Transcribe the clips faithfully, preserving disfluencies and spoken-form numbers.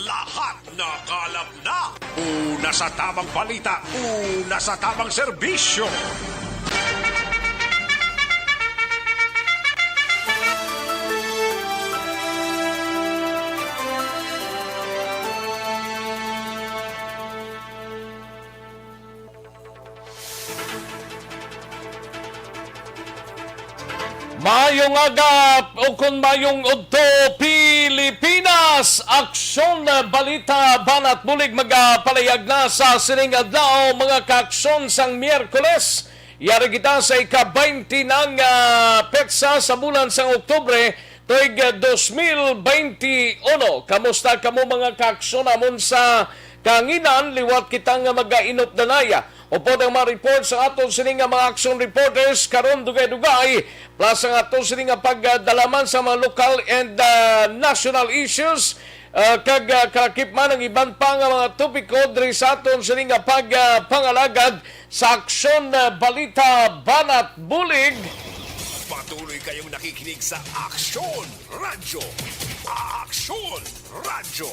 Lahat nakalap na. Una sa tamang balita, una sa tamang serbisyo. Maayong aga, o kon maayong udto, Pilipinas! Aksyon, balita, banat bulig magapalayag na sa sining adlaw, mga kaaksyon, sang Miyerkules. Yari kita sa ika-twenty ng, ah, petsa sa bulan sang Oktubre, tuig, ah, dos mil bente uno. Kamusta kamo, mga kaaksyon, amon sa kanginan? Liwat kita nga magainop danaya. Upod ang mga report sa aton sini nga mga action reporters karon, dugay-dugay, plus ang aton sini nga pagdalaman sa mga local and, ah, national issues, ah, kag, ah, kalakip man ang iban pa nga mga topiko diri sa aton sini nga pag, ah, pangalagad sa Aksyon, ah, Balita, Banat Bulig. Patuloy kayong nakikinig sa Aksyon Radyo. Aksyon Radyo.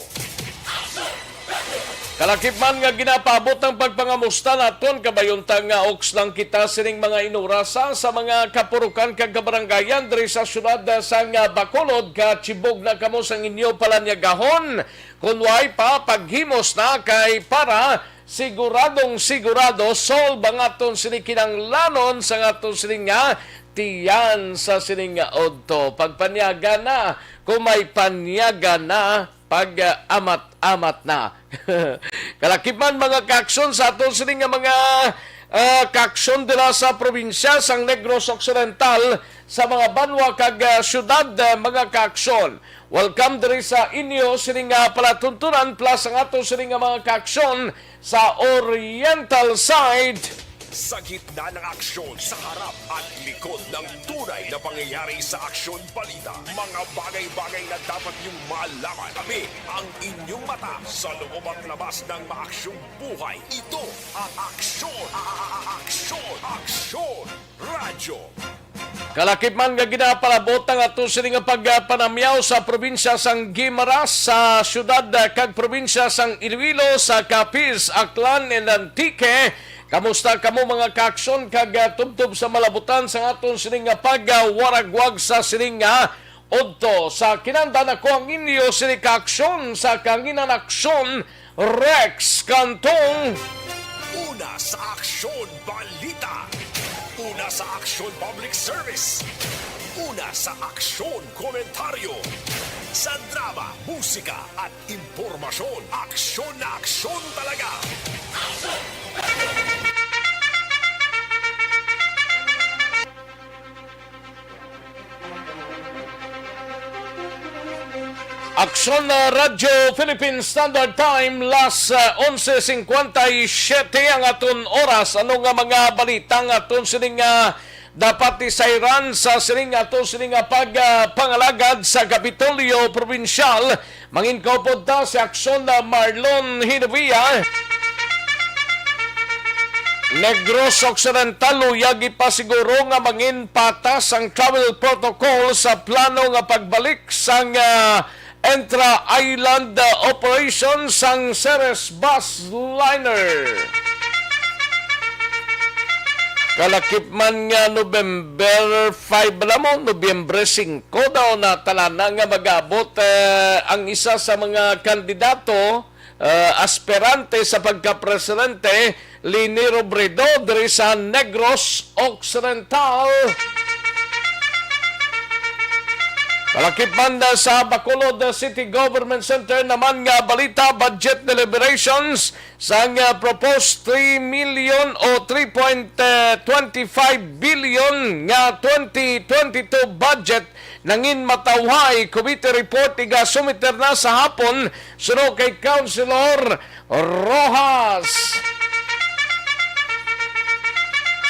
Kalakip man nga ginapaabot ang pagpangamusta naton, kabayunta nga oks lang kita sining mga inurasa sa mga kapurukan kag kabarangayan diri sa siyudad sang Bacolod. Katibog na kamo sang inyo palanyagahon kon way pa paghimos na, kay para siguradong sigurado solve ang aton sini kinahanglanon sa aton sini nga tiyan sa sini nga udto. Pagpanyaga na, kung may panyaga na, pag-amat-amat na. Kalakip man, mga kaaksyon, sa aton sini nga mga, ah, kaaksyon dira sa probinsya sang Negros Occidental, sa mga banwa kag, ah, syudad, ah, mga kaaksyon. Welcome diri sa inyo sini nga palatuntunan plus ang ato sini nga mga kaaksyon sa Oriental Side. Sa gitna ng aksyon, sa harap at likod ng tunay na pangyayari sa Aksyon Balita, mga bagay-bagay na dapat niyong malaman. Kami ang inyong mata sa loob at labas ng maaksyong buhay. Ito ang Aksyon, a-, a-, a-, Aksyon, Aksyon Radyo. Kalakip man nga ginapalabot ang ato sini nga pagpanamyaw sa probinsya sang Guimaras, sa syudad, ah, kag probinsya sang Iloilo, sa Capiz, Aklan, and Antique. Kamusta kamo, mga kaaksyon, kag, ah, tubtob sa malabutan sang aton sini nga pagwaragwag sa sini nga udto? Sa kinahanglan, ako ang inyo sini kaaksyon sa kanginan, Aksyon Rex Cantong. Una sa Aksyon Balita. Una sa Aksyon Public Service. Una sa Aksyon Komentaryo. Sa drama, musika, at impormasyon, aksyon na aksyon talaga. Aksyon, ah, Radyo Philippine Standard Time, las, ah, onse cincuenta y siete ang aton oras. Ano nga mga balita nga aton sining, ah, dapat isayran sa sining ato sining, ah, pag, ah, pangalagad sa Kapitolyo Probinsyal? Mangin kaupod ta si Aksyon, ah, Marlon Hinubia. Negros Occidental, luyag ipasiguro nga mangin patas ang travel protocol sa plano nga pagbalik sang, ah, intra-island, ah, operation sang Ceres Bus Liner. Kalakip man nga November five na mo, Nobyembre singko daw na talana nga mag-abot, eh, ang isa sa mga kandidato, eh, aspirante sa pagkapresidente, Leni Robredo, diri sa Negros Occidental. Kalakip man sa Bacolod City Government Center naman nga balita, budget deliberations sang, ah, proposed three million o three point twenty five billion nga twenty twenty-two budget nangin matawhay. Committee report igasumiter na sa hapon, suno kay Councilor Rojas.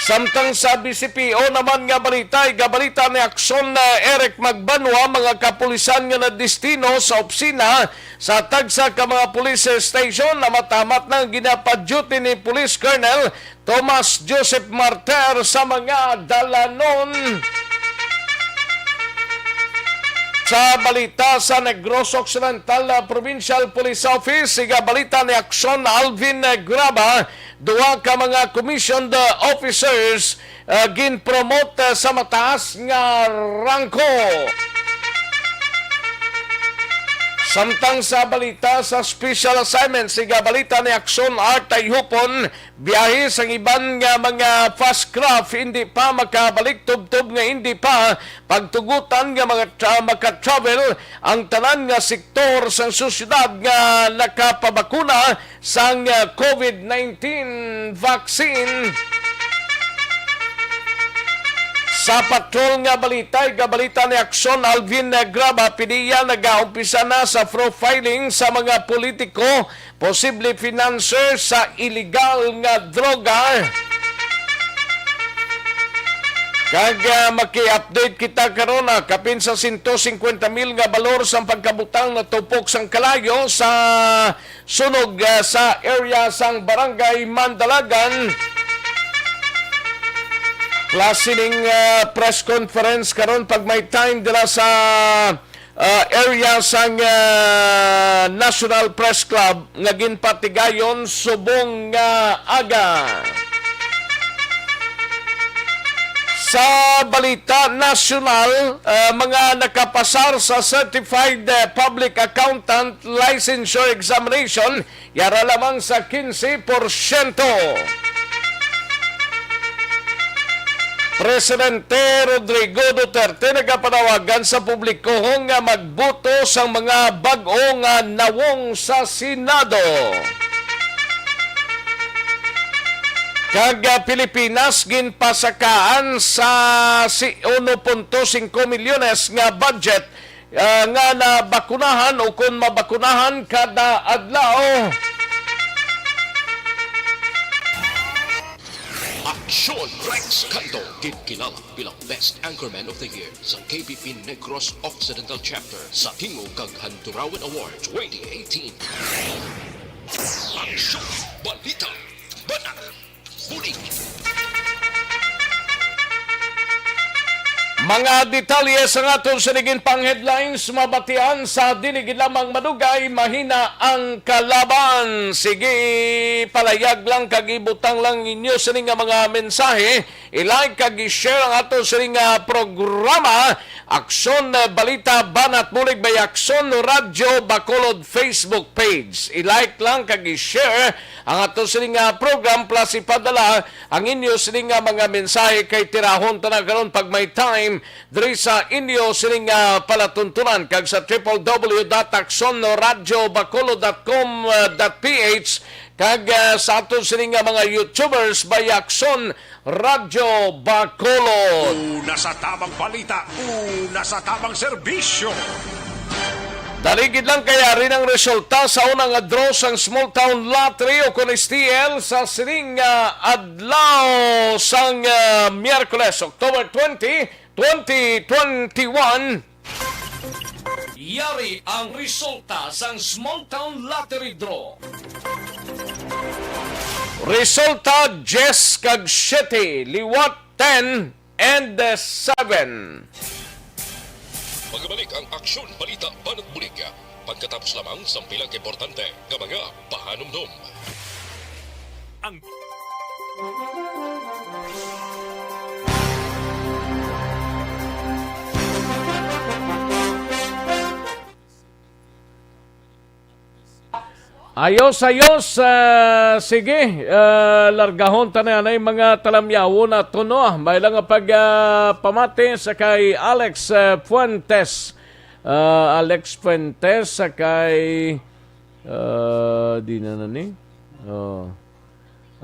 Samtang sa B C P O naman nga balita, igabalita ni Aksyon, ah, Eric Magbanwa, mga kapulisan nga nadistino sa opisina sa tagsa ka mga police station na matamat na ang ginapadyuti ni Police Colonel Tomas Joseph Martir sa mga dalanon. Sa balita sa Negros Occidental, ah, Provincial Police Office, siga balita ni Akson Alvin, ah, Graba, duha ka mga commissioned, ah, officers, ah, ginpromote, ah, sa mataas nga rangko. Samtang sa balita sa special assignment, siga balita ni Akson Art Ayhupon, biyahe sang iban nga mga fast craft hindi pa makabalik tubtob nga hindi pa pagtugutan nga mga tra-, maka-travel ang tanan nga sektor sang sosyedad nga nakapabakuna sang, ah, covid nineteen vaccine. Sa patrol nga balita, ikabalita ni Akson Alvin Graba, P D E A nagaumpisa na sa profiling sa mga politiko posible financer sa iligal nga droga. Kag, ah, maki-update kita karon, ah, kapin sa sento singkwenta mil nga balor sang pagkabutang natupok sang kalayo sa sunog, ah, sa area sang Barangay Mandalagan. Klase ning, ah, press conference karon pag may time dira sa ah, area sang, ah, National Press Club nga ginpatigayon subong nga aga. Sa balita nasyonal, ah, mga nakapasar sa Certified, ah, Public Accountant Licensure Examination yara lamang sa quince porsyento. Presidente Rodrigo Duterte nagapanawagan sa publiko nga magboto sa mga bag-o nga nawong sa Senado. Kag, ah, Pilipinas ginpasakaan sa si uno punto singko milyones nga budget ah, nga nabakunahan o kon mabakunahan kada adlaw. Aksyon Rex Cantong, ginkilala bilang Best Anchorman of the Year sa K P P Negros Occidental Chapter sa Tingog kag Handurawan Award twenty eighteen. Aksyon, balita, banat, bulig. Mga detalye sa aton sining pang headlines mabatian sa dili gid lamang madugay, mahina ang kalaban. Sige, palayag lang kag ibutang lang ninyo sini nga mga mensahe. I-like kag i-share ang aton sini nga programa, Aksyon, eh, Balita, Banat Bulig by Aksyon Radyo Bacolod Facebook page. I-like lang kag i-share ang aton sini nga program, plus ipadala ang inyo sini nga mga mensahe kay tirahon ta na karon pag may time diri sa inyo sini nga palatuntunan kag sa triple W dot aksyon radyo bacolod dot com dot P H kag, ah, sa aton sini nga mga YouTubers by Aksyon Radyo Bacolod. Una sa tamang balita, una sa tamang serbisyo. Dali gid lang kay ari ang resulta sa una nga draw sang Small Town Lottery o kon S T L sa sining, ah, adlaw sang, ah, Miyerkules, October twenty, twenty twenty-one. Yari ang resulta sang Small Town Lottery Draw. Resulta, diyes kag siyete, liwat, ten, and seven. Magabalik ang Aksyon Balita Banat Bulig pagkatapos lamang sang pila ka importante nga mga pahanumdom. Ang Ayos, ayos. Ah, sige, ah, largahon ta na anay mga talamyawon naton, no? May lang nga pag, ah, pamati sa kay Alex, ah, Fuentes. Ah, Alex Fuentes sa kay, ah, di na na ni. Oh.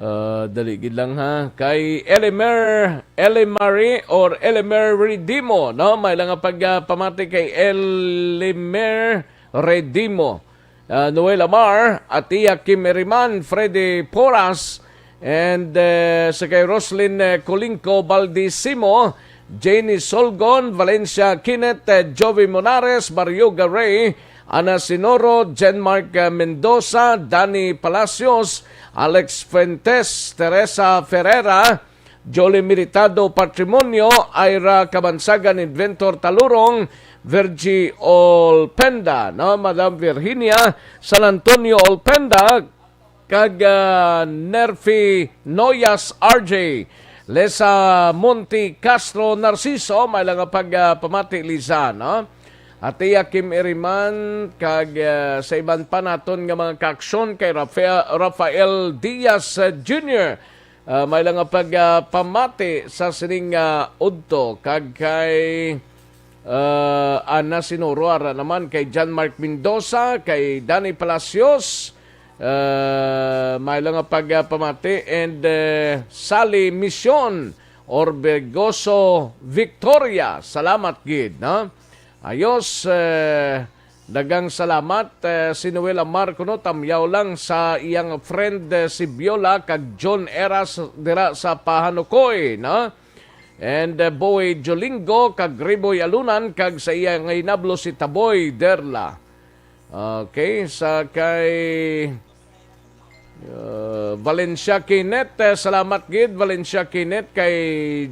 Ah, dali gid lang, ha. Kay Elimer, Elimari or Elimer Redimo, no? May lang nga pag, ah, pamati kay Elimer Redimo. Ah, Noel Amar, Atia Kim Eriman, Freddy Poras, and, eh, sa kay Roslyn, eh, Colingco Baldisimo, Janie Solgon, Valencia Kenneth, eh, Jovi Monares, Mario Garay, Ana Sinoro, Jenmark, eh, Mendoza, Danny Palacios, Alex Fuentes, Teresa Ferreira, Jolie Militado Patrimonio, Ira Kabansagan, Inventor Talurong, Virgie Olpenda, no? Madam Virginia San Antonio Olpenda, kag, ah, Nerfi Noyas R J, Lesa Monte Castro Narciso, may lang nga pag, ah, pamati, Liza, no? Atiya Kim Iriman, kag, ah, sa iban pa naton nga mga kaaksyon kay Rafael, Rafael Diaz, ah, Junior, ah, may lang nga pag, ah, pamati sa sining, ah, udto, kag kay, ah, Ana Sinuro, ara naman kay John Mark Mendoza, kay Danny Palacios, ah, may lang nga pag, ah, pamati, and, eh, Sally Mission Orbegoso Victoria. Salamat gid, no? Ayos, eh, dagang salamat, eh, si Noel Amar kuno, tamyaw lang sa iyang friend, eh, si Viola kag John Eras dira sa Pahanukoy, no? And, eh, Boy Jolingo kag Riboy Alunan kag sa iya nga hinablo si Taboy Derla. Okay, sa kay, uh, Valencia Kinet, eh, salamat gid, Valencia Kinet, kay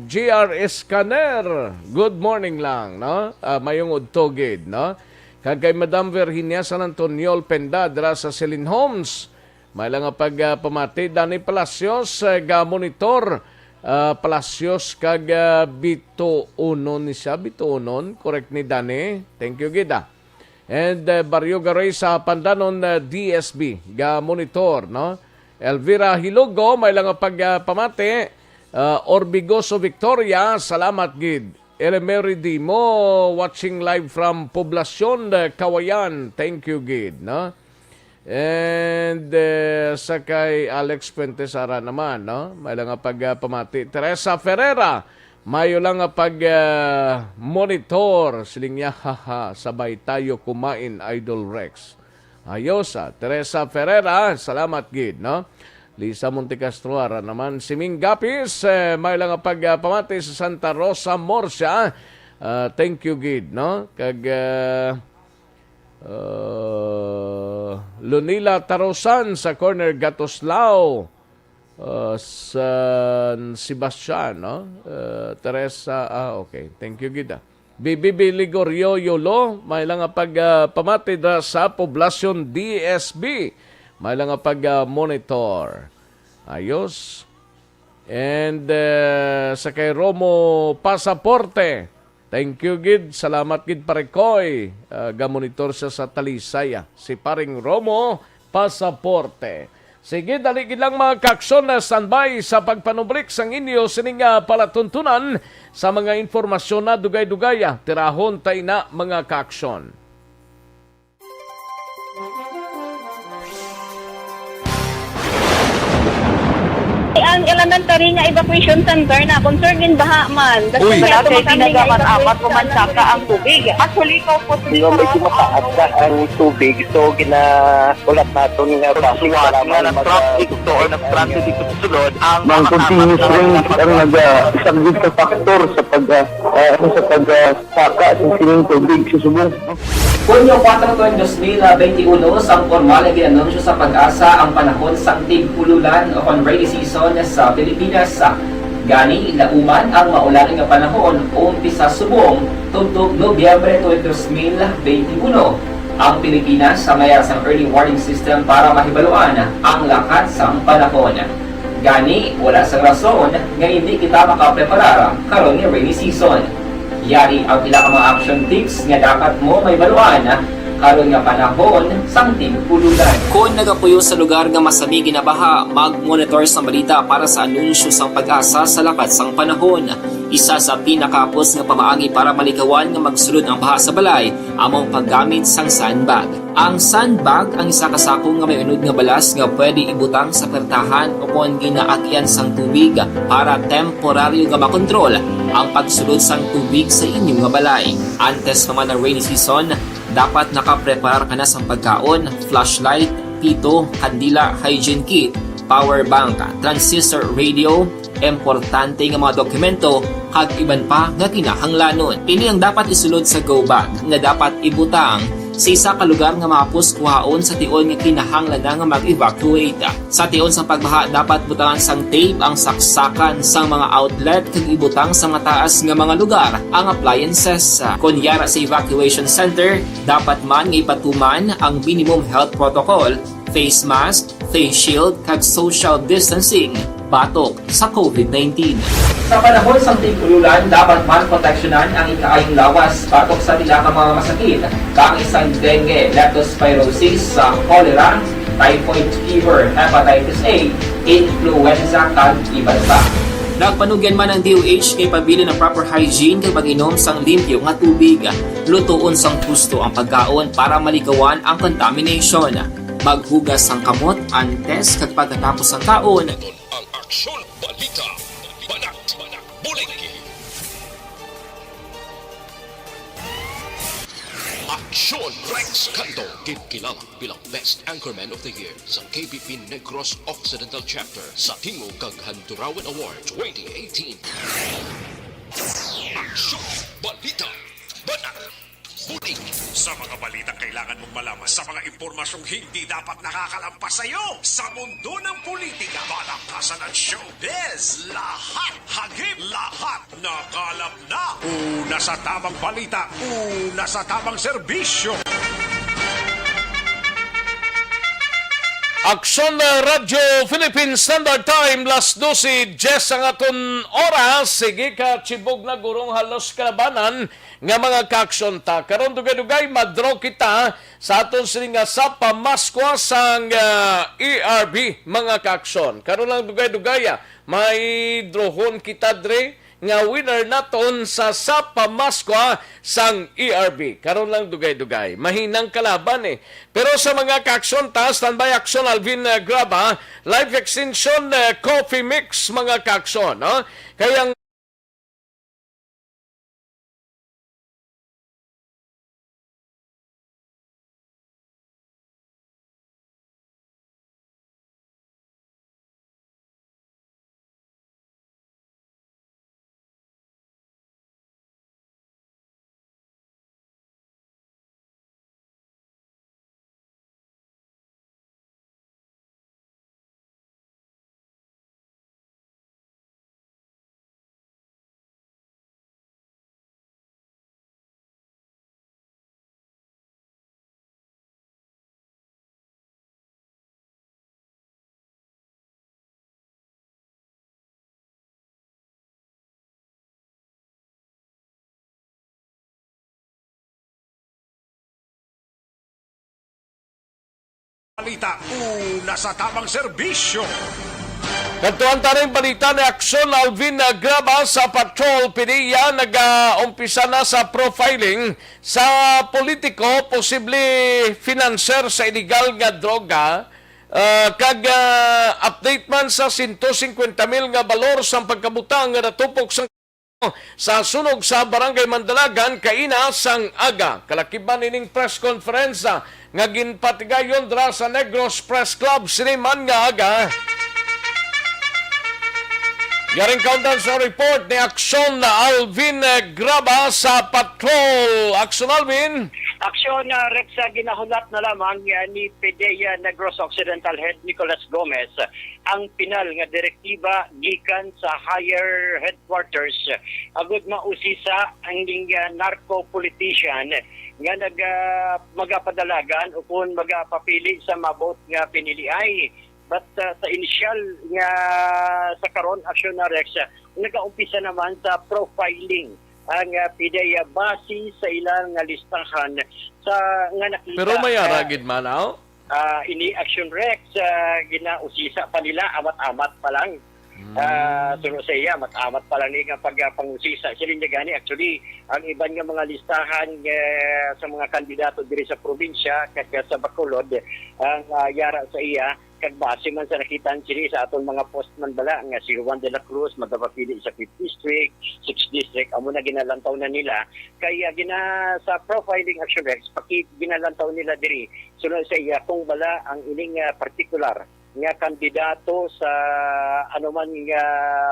G R Scanner. Good morning lang, no? Ah, mayong udto gid, no? Kag kay Madam Virginia San Antonio Penda dira sa Celine Homes. May lang nga pag, ah, pamati, Danny Palacios, eh, ga monitor, ah, Palacios kag, ah, Bituonon ni siya, Bituonon, correct ni Danny. Thank you gid, ah. And, uh, Barrio Garay sa Pandanon, uh, D S B, ga monitor, no? Elvira Hilogo, may lang nga pag, uh, pamati. Uh, Orbigoso Victoria, salamat gid. Ele Mary Dimo, watching live from Poblacion, uh, Kawayan. Thank you gid, no? And, uh, sa kay Alex Fuentes ara naman, no? May lang nga pag, uh, pamati. Teresa Ferreira, mayo lang nga pag, ah, monitor, siling niya, haha, sabay tayo kumain, Idol Rex. Ayos, ah, Teresa Ferreira, salamat gid, no? Lisa Montecastro, ara naman. Si Ming Gapis, eh, may lang nga pag, ah, pamati sa Santa Rosa, Murcia. Ah, thank you gid, no? Kag, ah, ah, Lunila Tarosan sa corner Gatoslao. Uh, San Sebastian, no? Uh, Teresa, ah, okay. Thank you gid, ah. Bibi Biligorio Yolo, may lang nga pag, ah, pamati dira sa Poblacion D S B. May lang nga pag, ah, monitor. Ayos. And, uh, sa kay Romo Pasaporte, thank you gid. Salamat gid, Pare Koy. Ah, gamonitor siya sa Talisay, ah. Si Paring Romo Pasaporte. Sige, dali gid lang, mga kaaksyon, na standby sa pagpanublik sang inyo sining, ah, palatuntunan sa mga impormasyon na dugay-dugay, ah. Tirahon ta ina, mga kaaksyon. Ang elementary nga evacuation center na concern in baha man. Uy. Wala kay tinaga man, apat ko man saka ang tubig. Actually, ikaw po, Hindi, medyo mataas na ang tubig. So, gina-, ulat naton nga traffic, suwat nga nag-traffic to or nag-traffic dito sa sulod, ang mga continuous rain ang nag-, ah, isang gid sa factor sa pag, ah, ah, ano, sa pag, ah, saka sa sining tubig sa subong. Hunyo kuwatro, dos mil benti uno, sang pormal nga gin-anunsyo sa PAGASA ang panahon sang tig-ululan o kon rainy season sa Pilipinas. Gani, lauman ang maulan nga panahon umpisa subong tubtob Nobyembre twenty, dos mil benti uno. Ang Pilipinas may ara sang early warning system para mahibaluan ang lakat sang panahon. Gani, wala sang rason nga indi kita makapreparar karon nga rainy season. Yari ang pila ka mga action tips nga dapat mo mahibaluan karon nga panahon sang tig-ululan. Kon nagapuyo sa lugar nga masami ginabaha, mag-monitor sang balita para sa anunsyo sang PAGASA sa lakat sang panahon. Isa sa pinakahapos nga pamaagi para malikawan nga magsulod ang baha sa balay amo ang paggamit sang sandbag. Ang sandbag ang isa ka sako nga may unod nga balas nga pwede ibutang sa pertahan o kon ginaagyan sang tubig para temporaryo nga makontrol ang pagsulod sang tubig sa inyo nga balay. Antes pa man ang rainy season, dapat nakapreparar ka na sang pagkaon, flashlight, pito, kandila, hygiene kit, power bank, transistor radio, importante nga mga dokumento, kag iban pa nga kinahanglanon. Ini ang dapat isulod sa go bag nga dapat ibutang Sa isa ka lugar nga mahapos kuhaon sa tion nga kinahanglan na nga mag-evacuate. Sa tion sang pagbaha, dapat butangan sang tape ang saksakan sang mga outlet kag ibutang sa mataas nga mga lugar ang appliances. Kon yara sa evacuation center, dapat man nga ipatuman ang minimum health protocol, face mask, face shield, kag social distancing batok sa COVID nineteen. Sa panahon sang tig-ululan, dapat man proteksyonan ang ikaayong lawas batok sa pila ka mga masakit, kaangay sang dengue, leptospirosis, sa cholera, typhoid fever, hepatitis A, influenza, kag iban pa. Nagpanugyan man ang D O H kay pabilin ang proper hygiene kag mag-inom sang limpyo nga tubig. Lutoon sang husto ang pagkaon para maligawan ang contamination. Maghugas sang kamot antes kag pagkatapos sang kaon. Ang Aksyon Balita, Banat, Bulig. Aksyon Rex Cando, ginkilala bilang Best Anchorman of the Year sa K B P Negros Occidental Chapter sa Tingog kag Handurawan Award twenty eighteen. Aksyon Balita, Banat, Bulig. Sa mga balitang kailangan mong malaman, sa mga impormasyong hindi dapat nakakalampas sa iyo, sa mundo ng politika, palakasan at showbiz, lahat, hagip, lahat, nakalap na. Una sa tamang balita, una sa tamang serbisyo. Aksyon, uh, Radyo Philippine Standard Time, las dose diez ang aton oras. Sige ka, Chibog na Gurong, halos kalabanan nga mga kaaksyon ta. Karon, dugay-dugay, madraw kita sa aton sini nga sa pamaskwa sang, ah, E R B, mga kaaksyon. Karon lang, dugay-dugay, ah, may drohon kita dre nga winner naton sa sa pamaskwa sang E R B. Karon lang, dugay-dugay, mahinang kalaban, eh. Pero sa mga kaaksyon ta, standby aksyon, Alvin, ah, Graba, Life Extension, ah, Coffee Mix, mga kaaksyon, no? Kay ang Balita, una sa tamang serbisyo. Kadtuan ta ning balita ni Aksyon Alvin Graba sa Patrol. Piniya nagaumpisa na sa profiling sa politiko, posible financier sa illegal nga droga, ah, kag, ah, update man sa sento singkwenta mil nga balor sang pagkabutang nga natupok sang sa sunog sa Barangay Mandalagan kaina sang aga. Kalakip man ining press conference, ah, nga ginpatigayon dira sa Negros Press Club sini man nga aga. Yaring kaundan sa report ni Aksyon Alvin, eh, Graba sa Patrol. Aksyon Alvin. Aksyon, ah, Rex, ah, ginahulat na lamang, ah, ni P D E A Negros Occidental Head Nicholas Gomez ang pinal nga direktiba gikan sa higher headquarters, agud mausisa ang ning, ah, narco politician nga nag-, ah, magapadalagan o kun magapapili sa maabot nga piniliay. But, ah, sa inisyal nga, sa karon, Aksyon na Rex, ah, nagaumpisa naman sa profiling ang, ah, P D E A base sa ilang nga listahan sa nga nakita Pero may sa ara gid man, aw? Ah, ini Aksyon Rex, ah, ginausisa pa nila, amat-amat pa lang. Hmm. Ah, suno sa iya, amat-amat pa lang ni nga pag-, ah, pangusisa. Siling niya gani, actually, ang iban nga mga listahan, eh, sa mga kandidato diri sa probinsya, kag sa Bacolod, ang, ah, yara sa iya, kag base man sa nakita sini sa aton mga post man bala, nga si Juan de la Cruz magapapili sa fifth District, sixth District, amo na ginalantaw na nila. Kaya gina-, sa profiling Action Rex, paki-, ginalantaw nila diri, sunod sa iya, kung bala ang ining, ah, partikular nga kandidato sa anuman nga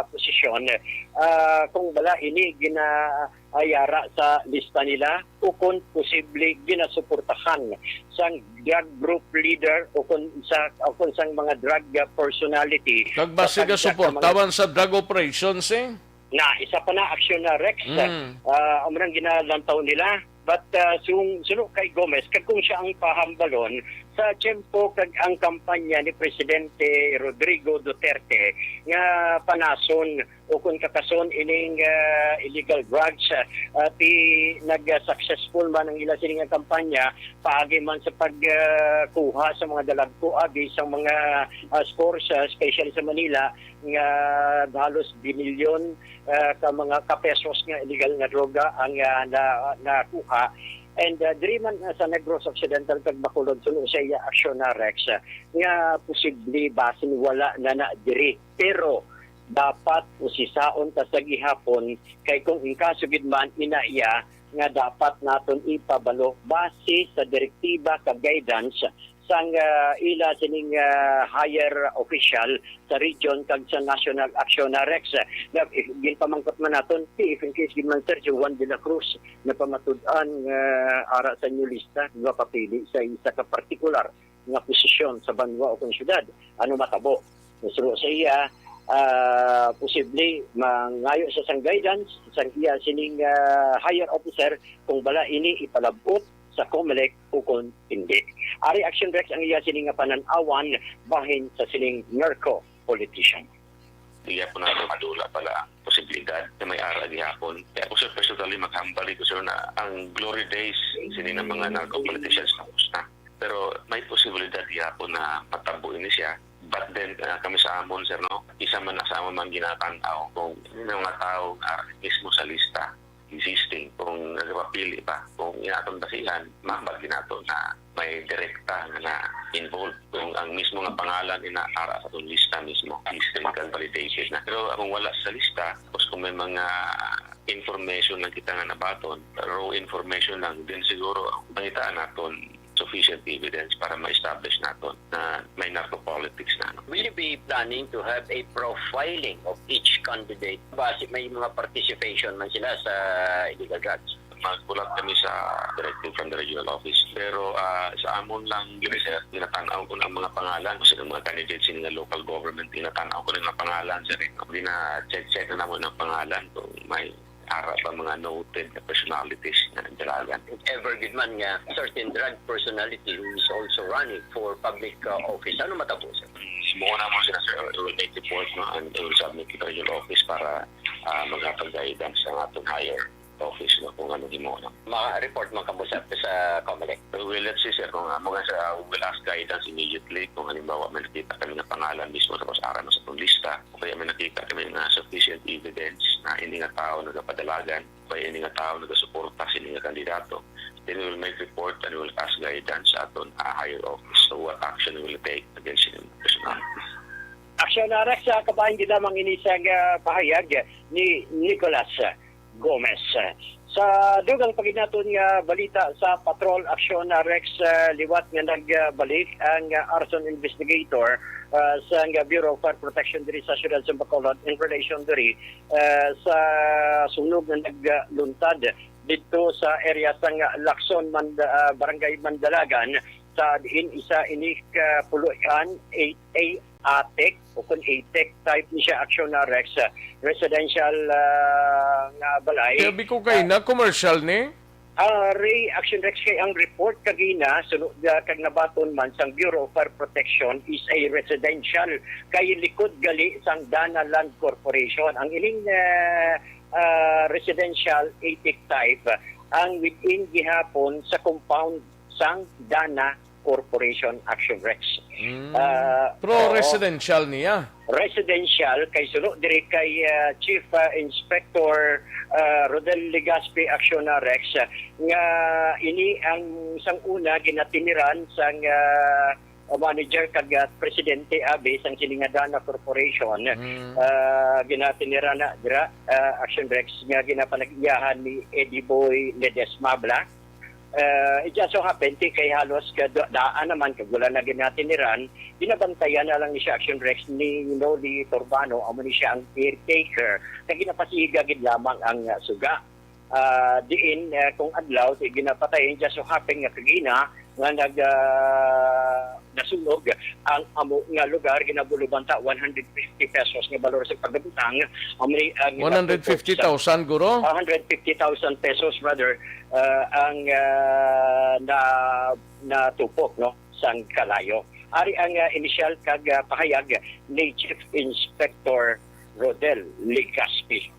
posisyon, ah, kung bala ini ginaayara sa lista nila, o kung posible ginasuportahan sang drug group leader o kung sa, o kung sang mga drug personality. Kag basi sa tansya ka mga gasuportawan sa drug operations, eh? Na isa pa na aksyon na, Rex. Mm. Ah, amo nang ginalantaw nila. But, ah, sung-, suno kay Gomez, kag kung siya ang pahambalon, sa tiyempo kag ang kampanya ni Presidente Rodrigo Duterte nga panason o kung kakason ining, ah, illegal drugs, ah, ti nag-successful man ang ila sini nga kampanya, paagi man sa pag, ah, kuha sa mga dalagko abi sa mga, ah, stores, ah, especially sa Manila, nga halos binilyon, ah, ka mga kapesos nga illegal nga droga ang, ah, na, nakuha. And, ah, diri man, ah, sa Negros Occidental kag Bacolod, suno sa iya aksyon na, Rex, ah, nga posible basin wala na na diri. Pero dapat usisaon ta sa gihapon, kay kung ang kaso gid man ina iya nga dapat naton ipabalo base sa direktiba kag guidance sang, ah, ila sining, ah, higher official sa region kag sa national aksyon na, Rex. Na, eh, ginpamangkot man naton, if in case gid man, Sergio, Juan de la Cruz, napamatud-an nga ara sa inyo lista, nga papili sa isa ka partikular nga posisyon sa banwa o kung syudad, ano matabo? Suno sa iya, ah, posible mangayo sa sang guidance sang iya sining, ah, higher officer kung bala ini ipalab-ot sa Comelec o kon hindi. Ari, Action Rex, ang iya sini nga panan-awan bahin sa sining narco politician. Iya po nato madula pala ang posibilidad na may ara gihapon. Kaya ako, sir, personally, maghambal ko, sir, na ang glory days sini ng mga narco politicians na na. Pero may posibilidad gihapon na matabo ini siya. But then, ah, kami sa amon, sir, no, isa man na sa amon man ginatanaw kung may mga tao nga mismo sa lista existing, kung nagapapili pa, kung iya atong basihan, mambal ginato na may direkta nga na-involved. Kung ang mismo nga pangalan ina ara sa atong lista mismo, existing kag validated na. Pero kung wala sa lista, tapos kung may mga information lang kita nga nabaton, raw information lang, din siguro ang pangitaan naton sufficient evidence para ma-establish naton na may narco politics na. Will you be planning to have a profiling of each candidate? Basi may mga participation man sila sa illegal drugs. Magbulat kami sa directive from the regional office. Pero, ah, sa amon lang, gini, sir, ginatanaw ko ang mga pangalan. Kasi ang mga candidates sa mga local government, ginatanaw ko ang mga pangalan, sir. Gina-check-check na naman ang pangalan kung may ara ba mga noted na personalities na nagdalagan. If ever gid man nga certain drug personality who is also running for public, uh, office, ano matabo, sir? Himo na mo sila, sir. We will make report, no, and we will submit to the regional office para, ah, maghatag guidance sa atong higher office, no, kung ano himo na. Ma-report man kamo sa, sa Comelec? Well, let's see, sir, kung, ah, mga sa, we will ask guidance immediately kung halimbawa may nakita kami nga pangalan mismo sa mas ara mo sa atong lista, o kaya may nakita kami nga sufficient evidence na ini nga tao nagapadalagan, o kaya ini nga tao nagasuporta sa ini nga kandidato, then we will make report and we will ask guidance sa aton, ah, higher office. So what action we will take against him personally? Aksyon na, Rex, sa kabahin gid lamang ini sa, ah, pahayag ni Nicolas Gomez. Sa dugang pa gid naton nga balita sa Patrol Aksyon na, Rex, ah, liwat nga nagbalik ang, ah, arson investigator, ah, sa, ah, Bureau of Fire Protection diri sa siyudad sa Bacolod in relation diri, ah, sa sunog nga nagluntad didto sa area sang Lacson, Mand-, ah, Barangay Mandalagan, sa diin isa ini ka puloy-an, eight A attic, o kung attic type ni siya, Aksyon na, Rex, ah, residential, ah, nga balay. Kaya bi ko kay Ah, na commercial ni? Ah, Ray, Action Rex, kay ang report kagina, sunod, ah, kag nabaton man sang Bureau of Fire Protection, is a residential kay likod gali sang Dana Land Corporation. Ang ining, ah, ah, residential attic type, ang within gihapon sa compound sang Dana Corporation, Action Rex. Mm. Ah, Pro oo. Residential niya? Residential, kay suno diri kay, ah, Chief, ah, Inspector, ah, Rodel Legaspi, Action na, Rex, ah, nga ini ang sang una ginatiniran sang, ah, manager kag, ah, presidente abi sang sini nga Dana Corporation. Mm. Ah, ginatiniran na dira, ah, Action Rex, nga ginapanag-iyahan ni Eddie Boy Ledesma Bla. Uh, it just so happened, ti kay halos kadaan naman, kag wala na ginatiniran, ginabantayan na lang ni siya, Action Rex, ni Noli Torbano, amo ni siya ang caretaker, na ginapasiga gid lamang ang uh, suga. Ah, diin, eh, kung adlaw, ti ginapatay, it just so happen nga kagina nga nag, ah, nasunog ang amo nga lugar, ginabulubanta one hundred fifty pesos nga balor sa pagkabutang. Amo ni ang one hundred fifty thousand, guro? One hundred fifty thousand pesos, brother, ah, ang, ah, na, natupok, no, sang kalayo. Ari ang, ah, inisyal kag, ah, pahayag ni Chief Inspector Rodel Legaspi.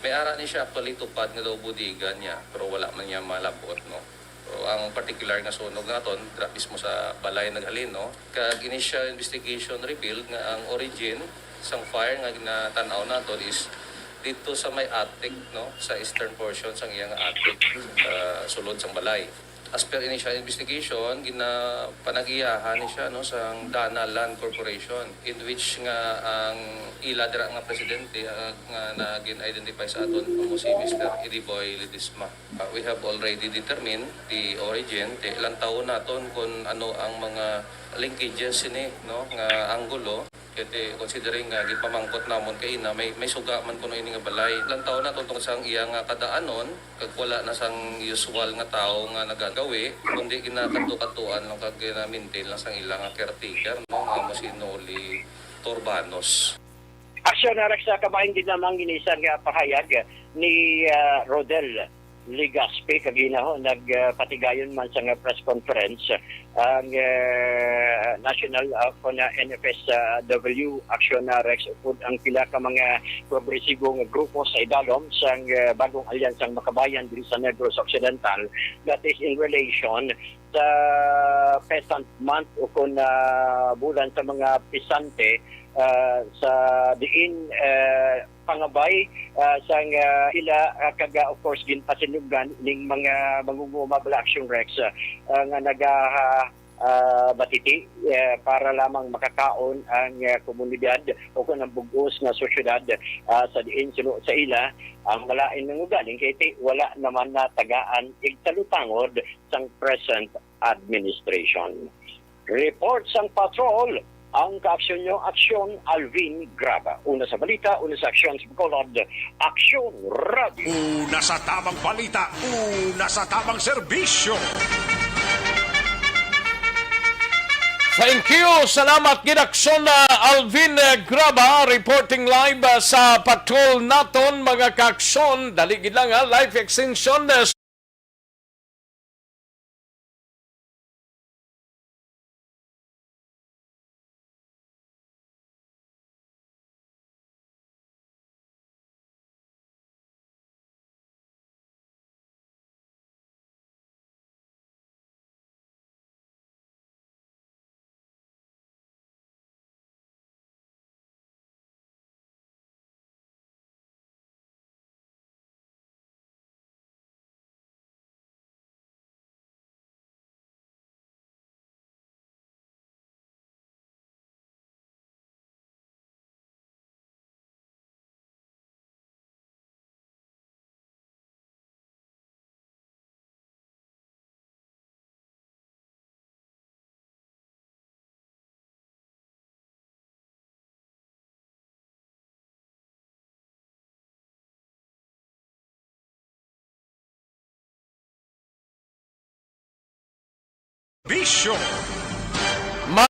May ara ni siya actually tupad nga daw bodega niya, pero wala man niya malab-ot, no? Pero ang particular nga sunog naton, dira mismo sa balay naghalin, no? Kag initial investigation revealed nga ang origin sang fire nga ginatan-aw naton is dito sa may attic, no? Sa eastern portion sang iyang attic, ah, sulod sang balay. As per initial investigation, ginapanag-iyahan ni siya, no, sang Dana Land Corporation, in which nga ang ila dira nga presidente, ah, nga na gin-identify sa aton amo si Mister Ediboy Ledesma. Ah, we have already determined the origin. Ti, lantawon naton kung ano ang mga linkages sini, no, nga anggulo. Kay ti, considering nga gipamangkot namon kay ina, may, may suga man kuno ini nga balay. Lantawon naton tungod sang iya nga kadaanon, kag wala na sang usual nga tawo nga nagagawi, kundi ginakadto-kadtuan lang kag gina-maintain lang sang ila nga caretaker, no, nga amo si Noli Torbanos. Aksyon na sa kabahin gid lamang ini sa nga pahayag ni, ah, Rodel Legaspi kagina ho, nagpatigayon man sa nga press conference ang, eh, National, ah, kon, ah, N F S W Action, ah, Rex, upod ang pila ka mga progresibo nga grupo sa idalom sang, eh, bagong alyansang makabayan diri sa Negros Occidental, that is in relation sa Peasant Month o kon, ah, bulan sa mga pisante, ah, sa diin, eh, pangabay, ah, sang, ah, ila, ah, kag, ah, of course, ginpasinugdan ning mga mangunguma bala, Action Rex, ah, nga naga, ah, batiti, eh, para lamang makakaon ang, ah, komunidad o kon ang bug-os nga sosyedad, ah, sa diin suno sa ila ang malain nga ugaling kay ti wala naman natagaan igtalutangod sang present administration. Report sang patrol, ang kaaksyon nyo, Aksyon Alvin Graba. Una sa balita, una sa aksyon sa Bacolod, Aksyon Radio. Una sa tamang balita, una sa tamang serbisyo. Thank you. Salamat gid, Aksyon, ah, Alvin, eh, Graba, reporting live, ah, sa patrol naton, mga kaaksyon. Dali gid lang, ha, life extension, eh, Bisyo. Ma-,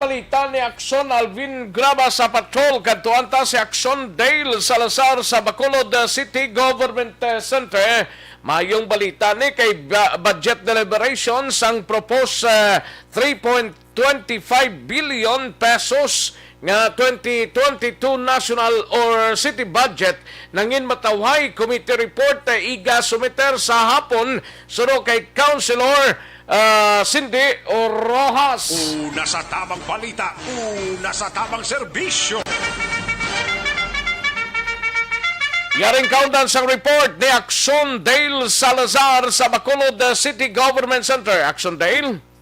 balita ni Aksyon Alvin Graba sa patrol. Kadtuan ta si Aksyon Dale Salazar sa Bacolod, uh, City Government, uh, Center. Mayong balita ni kay ba-, budget deliberations ang proposed, uh, three point twenty-five billion pesos nga twenty twenty-two national or city budget nangin matawhay. Committee report, eh, iga sumiter sa hapon suno kay Councilor, ah, Cindy Rojas. Una sa tamang balita, una sa tamang serbisyo. Yaring kaundan sang report ni Action Dale Salazar sa Bacolod, uh, City Government Center. Action Dale.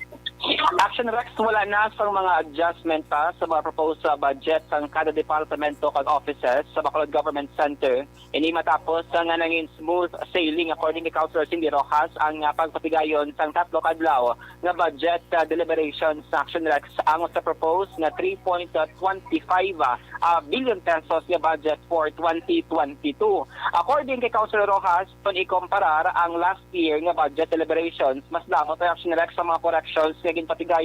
Action Rex, wala na sang mga adjustment pa sa mga proposed sa budget sang kada departamento kag offices sa Bacolod Government Center. Ini matapos nga nangin smooth sailing, according kay Councilor Cindy Rojas, ang, ah, pagpatigayon sang tatlo ka adlaw nga budget, ah, deliberations sa Action Rex ang sa proposed nga three point two five, ah, ah, billion pesos nga budget for twenty twenty-two. According kay Councilor Rojas, kung ikomparar ang last year nga budget deliberations, mas damo pa, Action Rex, sa mga corrections nga ginpatigayon.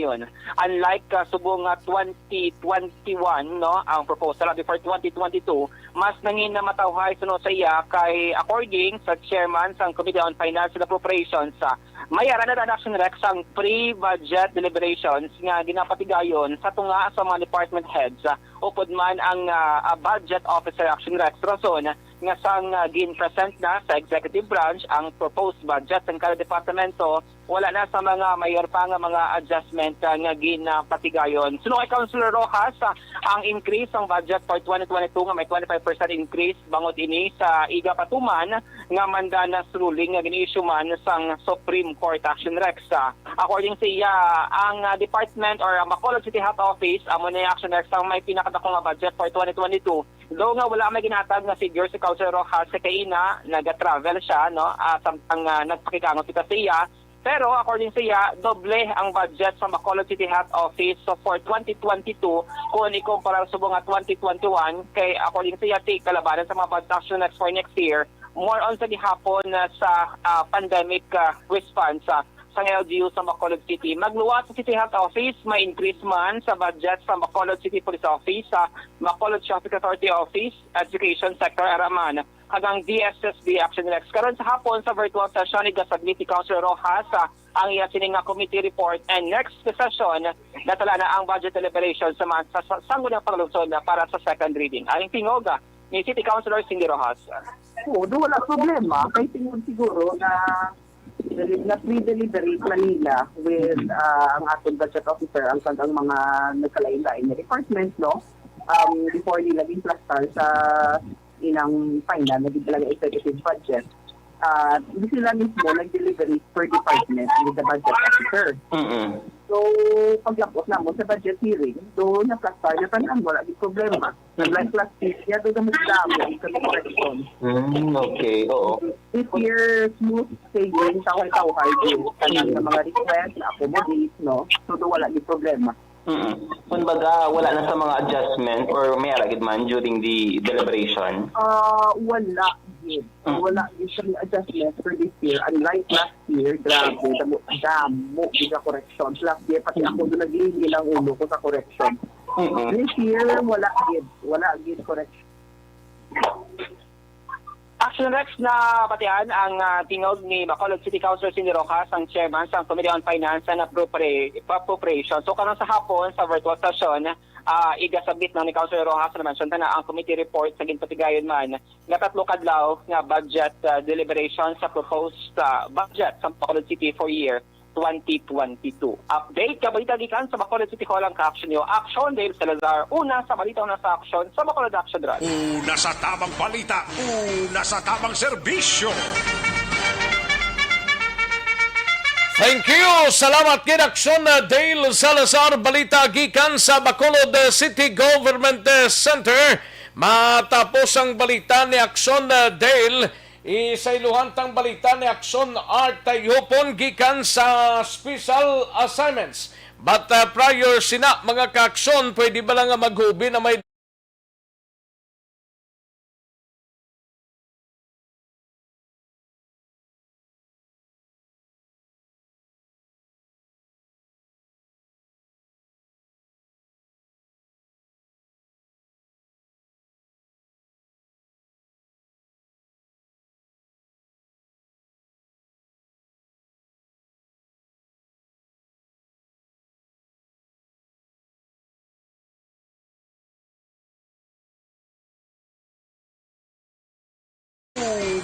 Unlike, ah, subong nga twenty twenty-one, no, ang proposal before twenty twenty-two, mas nangin na matawhay suno sa iya kay, according sa chairman sang Committee on Finance and Appropriations, ah, may ara na, Action Rex, ang pre-budget deliberations nga ginapatigayon sa tunga sa mga department heads, ah, upod man ang, ah, ah, budget officer, Action Rex, rason nga sang, ah, gin-present na sa executive branch ang proposed budget sang kada departamento, wala na sa mga mayor pa nga mga adjustment, ah, nga ginapatigayon. Suno kay Councilor Rojas, ah, ang increase sang budget for twenty twenty-two nga may twenty-five percent increase bangod ini sa iga patuman nga mandamus ruling nga gin-issue man sang Supreme Court, Action Rex. Ah, according sa iya, ang, ah, department or ang Bacolod City Health Office, amo ni, Action Rex, ang may pinakadako nga budget for twenty twenty-two. Though nga wala may ginhatag nga figure si Councilor Rojas, kay kaina nagatravel siya, no? Ah, samtang, ah, nagpakigangot kita sa iya. Pero according sa iya, doble ang budget sa Bacolod City Health Office for twenty twenty-two kung ikumpara subong nga twenty twenty-one. Kay according sa iya, ti kalabanan sa mga budget, Action Rex, for next year, more on sa gihapon na sa, ah, pandemic, ah, response, ah, sang L G U sa Bacolod City. Magluwas sa City Health Office, may increase man sa budget sa Bacolod City Police Office, sa Bacolod Traffic Authority Office, Education Sector, ara man, kag ang D S S D, Action Rex. Karon sa hapon, sa virtual session, igasubmit ni Councilor Rojas, ah, ang iya sini nga committee report, and next session, natala na ang budget deliberation sa, sa, sa sangguniang panlungsod na para sa second reading. Ang tingog, ah, ni City Councilor Cindy Rojas. Oo, do wala problema. Kay tingog siguro na deli-, na pre-deliberate man nila with, ah, ang aton budget officer, ang, ang mga nagkalain-lain nga department, no? Um, before nila ginplastar sa ilang final, naging talaga executive budget. Ah, hindi sila mismo nag-deliberate per department with the budget officer. Mm-mm. So, paglapos namon sa budget hearing, do naplastar na tanan, wala di problema. Like last week, yadto na mas damo ang correction. Mm, okay, oo. This year, smooth sailing, tawhay-tawhay din. Tanan nga mga request, accommodate, no? So, do wala di problema. Mm. Kumbaga, wala na sa mga adjustment or may ara gid man during the deliberation? Ah, wala gid. Mm. Wala gid siya adjustment for this year. Unlike last year, grabe, damo, damo gid nga corrections. Last year, pati ako doon naglingil ang ulo ko sa correction. Mm-mm. This year, wala gid. Wala gid correction. Action Rex, nabatian ang, ah, tingog ni Bacolod City Councilor Cindy Rojas, ang chairman sang Committee on Finance and Appropri-, Appropriation. So, karon sa hapon, sa virtual session, ah, igasubmit na ni Councilor Rojas na mention na ang committee report sa ginpatigayon man nga tatlo ka adlaw nga budget, ah, deliberation sa proposed, ah, budget sa Bacolod City for year twenty twenty-two. Update nga balita gikan sa Bacolod City Hall ang ka-action niyo. Action, Dale Salazar. Una sa balita, una sa action, sa Bacolod Action Rally. Una sa tamang balita, una sa tamang serbisyo. Thank you. Salamat gid, Action, uh, Dale Salazar. Balita gikan sa Bacolod, uh, City Government, uh, Center. Matapos ang balita ni Action, uh, Dale, isailuhan tang balita ni Action Art Tayupon gikan sa special assignments. But, uh, prior sina, mga ka-action, pwede ba lang nga maghubi na may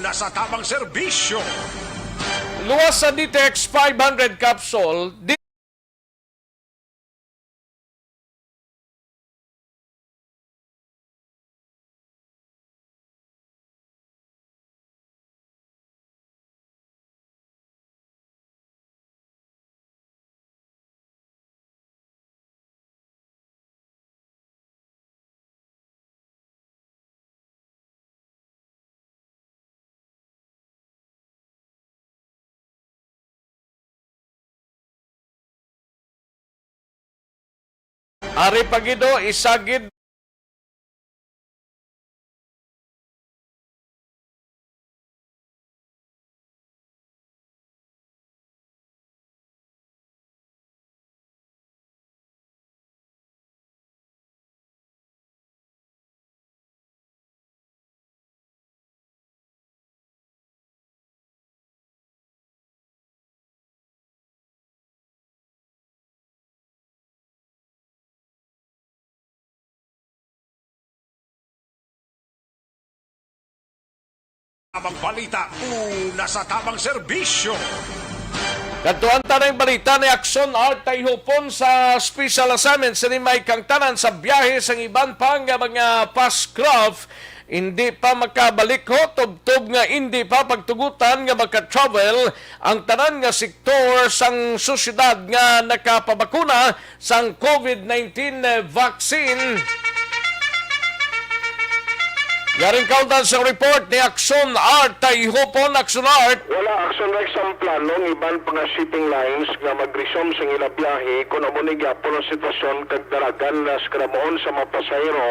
Una sa tamang serbisyo. Luwas sa D T X five hundred capsule, di Ari pa gid, oh, isa gid. Tabang balita, una sa tabang serbisyo. Kadtuan ta na ang balita ni Action Art Tayhupon sa special assignment sa Nimay Kangtanan sa biyahe sang iban pa nga mga Pascraft. Hindi pa makabalik ho, tubtob nga hindi pa pagtugutan nga maka-travel ang tanan nga sektor sang sosyedad nga nakapabakuna sang COVID nineteen vaccine. Yaring kauntan sa report ni Action Art Tayhupon. Action Art. Wala, Action Rex, ang plano ng iban pa nga shipping lines nga mag-resume sa ila biyahe kung amo ni gyapon ang sitwasyon kag dalagan na sa karamuon sa mga pasahero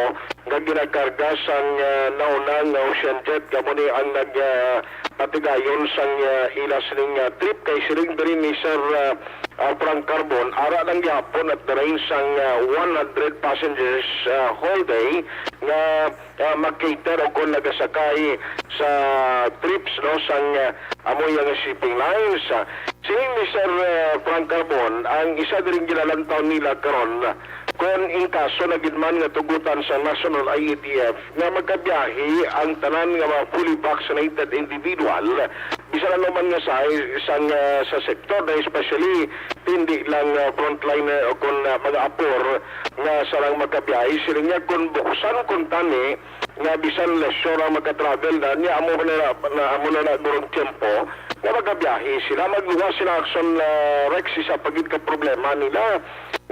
nga ginakarga sang, ah, nauna nga Ocean Jet, kamo ni ang nag, ah, patigayon sang, ah, ila sining, ah, trip kay siring diri ni Sir, ah, ah, Frank Carbon, ara lang gyapon at the range sang, ah, one hundred passengers, ah, whole day nga, ah, mag-cater o kung nagasakay sa trips, no, sang, ah, amo yang shipping lines. Ah, sining ni Sir, ah, Frank Carbon, ang isa diring ginalantaw nila karon, kung in kaso na gid man nga tugutan sa National I A T F nga magkabiyahe ang tanan nga mga fully vaccinated individual, bisan ano man nga sa, sang, ah, sa sektor, na especially hindi lang, ah, frontliner o kung, ah, mga apor nga sarang magkabiyahe, sila niya kung buksan kung tani nga bisan leisure ang magka-travel na, niya amo na, na, amo na na gurong tiyempo nga magabiyahe sila. Magluwas sila, Action, ah, Rex, isa pa gid ka problema nila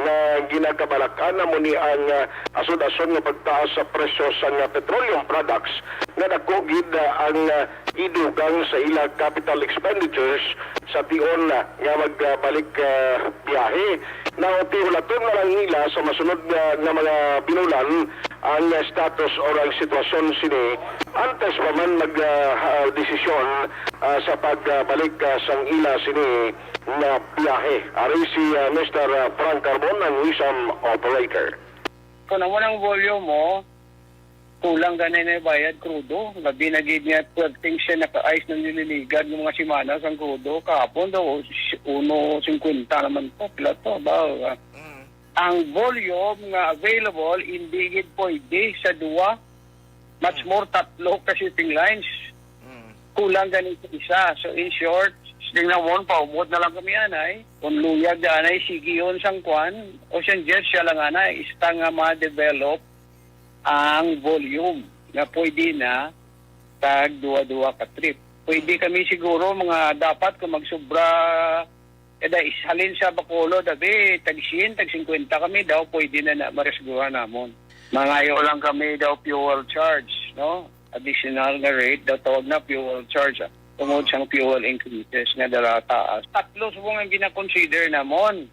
nga ginakabalakan amo ni ang, ah, asod-asod nga pagtaas sa presyo sang, ah, petroleum products nga dako gid, ah, ang, ah, idugang sa ila capital expenditures sa tion, ah, nga magbalik, ah, biyahe. Now, pihulaton na lang nila sa masunod, ah, nga mga binulan ang, ah, status or ang sitwasyon sini antes pa man mag, ah, ha-, desisyon, ah, sa pagbalik, ah, sang ila sini nga biyahe. Ari si, ah, Mister, ah, Frank Carbon, ang isang operator. Kung amo nang volume mo, kulang gani na bayad krudo. Labi na gid nga twelve things siya naka-ice nang nililigad ng mga semana sang krudo. Kahapon daw, uno cincuenta naman to. Pila to? Ba, ah, Mm. ang volume nga available, hindi gid pwede sa duwa. Much Mm. more tatlo ka shipping lines. Mm. Kulang gani sa isa. So, in short, tingnan mo, paumot na lang kami, anay. Kung luyag na, anay, sige yun sang kwan. Ocean Jet, siya lang, anay. Ista nga ma-develop ang volume nga pwede na tag duwa-duwa ka trip. Pwede kami siguro mga dapat kung magsubra, kada is-, halin sa Bacolod, abi, tag siyam, tag singkwenta kami daw, pwede na, na maresguhan namon. Mangayo lang kami daw fuel charge, no? Additional nga rate, daw tawag na fuel charge, ah. Tungod sang fuel increases nga dala taas. Tatlo subong ang gina-consider namon.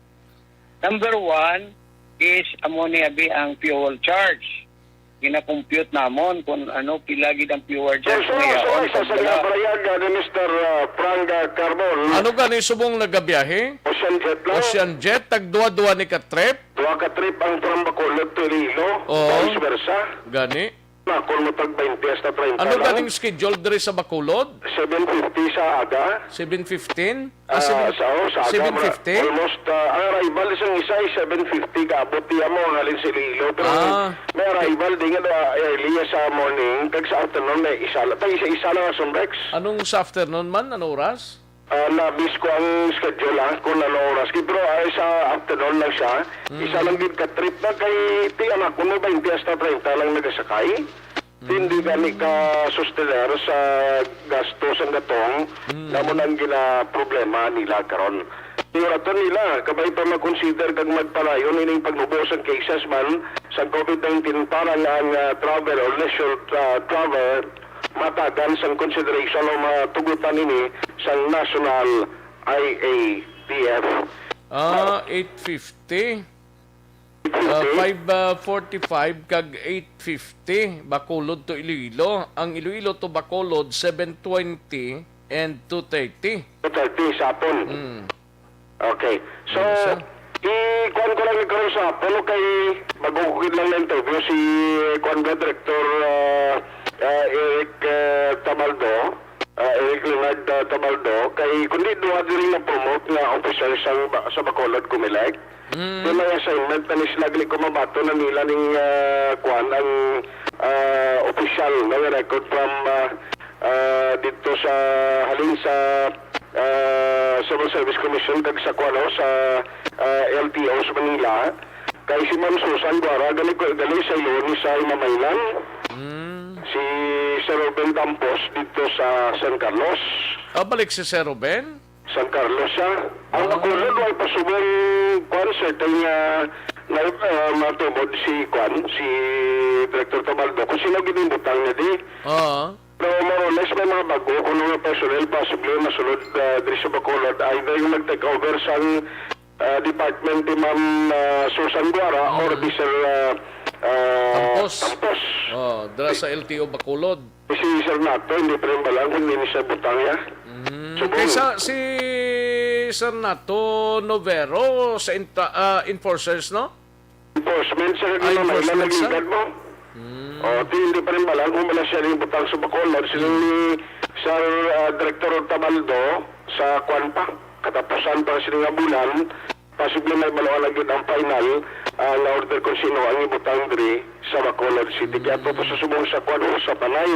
Number one is amo ni abi ang fuel charge. Gina-compute namon kung ano, pila gid ang fuel charge. So, so, nga so, yaon sa, sa pagdala. Ginabarayag, ah, ni Mister, ah, Frank, ah, Carbon. Ano gani subong nagabiyahe? Ocean Jet lang. Ocean Jet, tag duwa-duwa ni ka trip? Duha ka trip ang from Bacolod to Iloilo, Oo. Vice versa. Gani? Na, kung mo tag twenty hasta treinta Ano lang. Ganing schedule diri sa Bacolod? Seven fifty sa aga. Seven fifteen? Ah, Ah, seven, sa, oh, sa aga, seven fifty? Almost, ah, ang arrival isang isa ay seven fifty, kaabot niya mo, halin sa Iloilo. Pero Ah. may arrival din nga, ah, early sa morning, kag sa afternoon, may isa lang. Tag isa-isa lang ang Sunrex. Anong sa afternoon man? Anong oras? Ah, nabis ko ang schedule, ah, kung ano oras. Pero, ah, sa afternoon lang siya. Mm. Isa lang gid ka trip na kay ti anak ko mo, twenty hasta treinta lang nagasakay. Hindi gani ka sustener sa gasto sang gatong, Mm. namo nang ginaproblema nila karon. Tinguraton nila, kabay pa makonsider kag magpalayon ining pagmubo sang cases man sa COVID nineteen para nga ang, ah, travel or leisure, ah, travel matagan sang consideration o matugutan ini sang National I A T F. Ah, eight fifty. Ah, five forty-five kag eight fifty, Bacolod to Iloilo. Ang Iloilo to Bacolod, seven twenty and two thirty. Two thirty sa hapon. Mm. Okay. So, Ano siya? i-kuan ko lang ni karon sa hapon, okay, bago ko lang na-interview si kuan ba, Director, ah, ah, Eric, ah, Tabaldo, ah, Eric Leonard, ah, Tabaldo, kay kundi duha diri na promote nga officer sa, sa Bacolod, Comelec. Mm. Kay may assignment na ni sila, gali ko mabaton na nila ning, ah, kuan, ang, ah, official nga record from, ah, ah, dito sa, halin sa, ah, Civil Service Commission kag sa, kuan, no, sa, ah, L T O sa Manila. Kay si Ma'am Susan Guara, gali ko, gali sa Ilonis sa Imamaynan. Mm. Si Sir Ruben Campos dito sa San Carlos. Ah, balik si Sir Ruben? San Carlos siya. Ang Ah. Bacolod, way pa subong, kuan, certain nga na, ah, matubod si, kuan, si Director Tabaldo kung sino gid ang butang niya di. Oo. Pero more or less, may mga bago kuno nga personnel possibly masulod, ah, diri sa Bacolod, either yung mag-take over sang, ah, department ni Ma'am, ah, Susan Guara or Mm. di Sir, ah, ah, Campos. Campos. Oh, dira sa L T O Bacolod. Si Sir Nato, hindi pa rin balang kung hindi siya butang niya. Mm. Subong. Kaysa si Sir Nato Novero sa inta-, ah, enforcers, no? Enforcement, sir, Ah, di ba, enforcement, sir? Nagligad mo? Mm. Oh, di, hindi pa rin balang kung wala siya rin butang sa Bacolod. Sino Mm. ni Sir, ah, Director Tabaldo sa kwan pa? Katapusan pa sila nga bulan, posible may baluan na gid ang final, ah, nga order kung sino ang ibutang diri sa Bacolod City. Kaya to, Mm. sa subong sa kwan, sa Panay,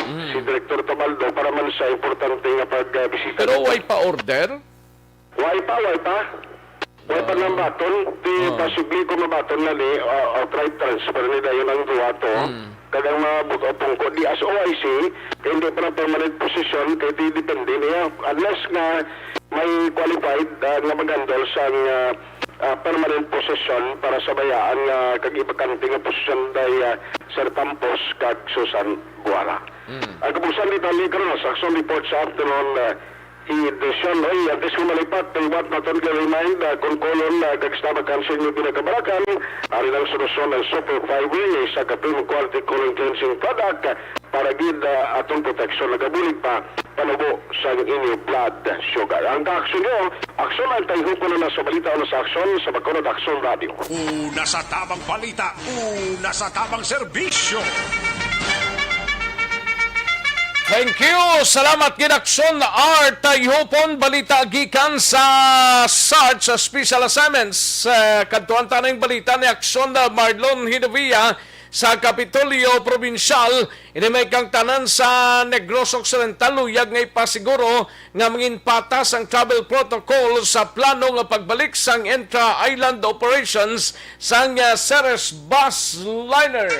Mm. si Director Tabaldo para man sa importante nga pagbisita Pero nila. Way pa order? Way pa, way pa. Way pa Ah. nang baton. Di Ah. posible kung mabaton na ni, ah, outright transfer ni dayon ang duwa to. Mm. Kag ang mga bug-, o pungko, di as O I C, kay hindi pa na permanent possession, kay di depende niya. Unless nga may qualified, ah, nga mag-handle sang, ah, ah, permanent possession para sa bayaan nga kag ibakante nga posisyon day, ah, Sir Campos kag Susan Guara. Mm. Ang kapusan detalye karon sa action report sa afternoon, ah, edition. Oy, antes ko malipat, liwat naton ka remind, ah, kung kolon, ah, kag stomach cancer yung pinagkabalakan, ari lang solusyon ang Super Fiber, isa ka premium quality colon cleansing product, ah, para gid, ah, atong proteksyon. Nagabulig pa, panubo sa inyo blood sugar. Ang ka-action nyo, action ang tayhon ko na sa balita o sa action sa Bacolod Action Radio. Una sa tamang balita, una sa tamang serbisyo. Thank you. Salamat gid, Action R. Tayhupon, balita gikan sa SART, sa Special Assignments. Eh, kadtuan ta na yung balita ni Action na Marlon Hidovia sa Kapitolyo Probinsyal. Ini may kangtanan sa Negros Occidental, luyag nga ipasiguro nga mangin patas ang travel protocol sa plano nga pagbalik sang intra-island operations sang, ah, Ceres bus liner.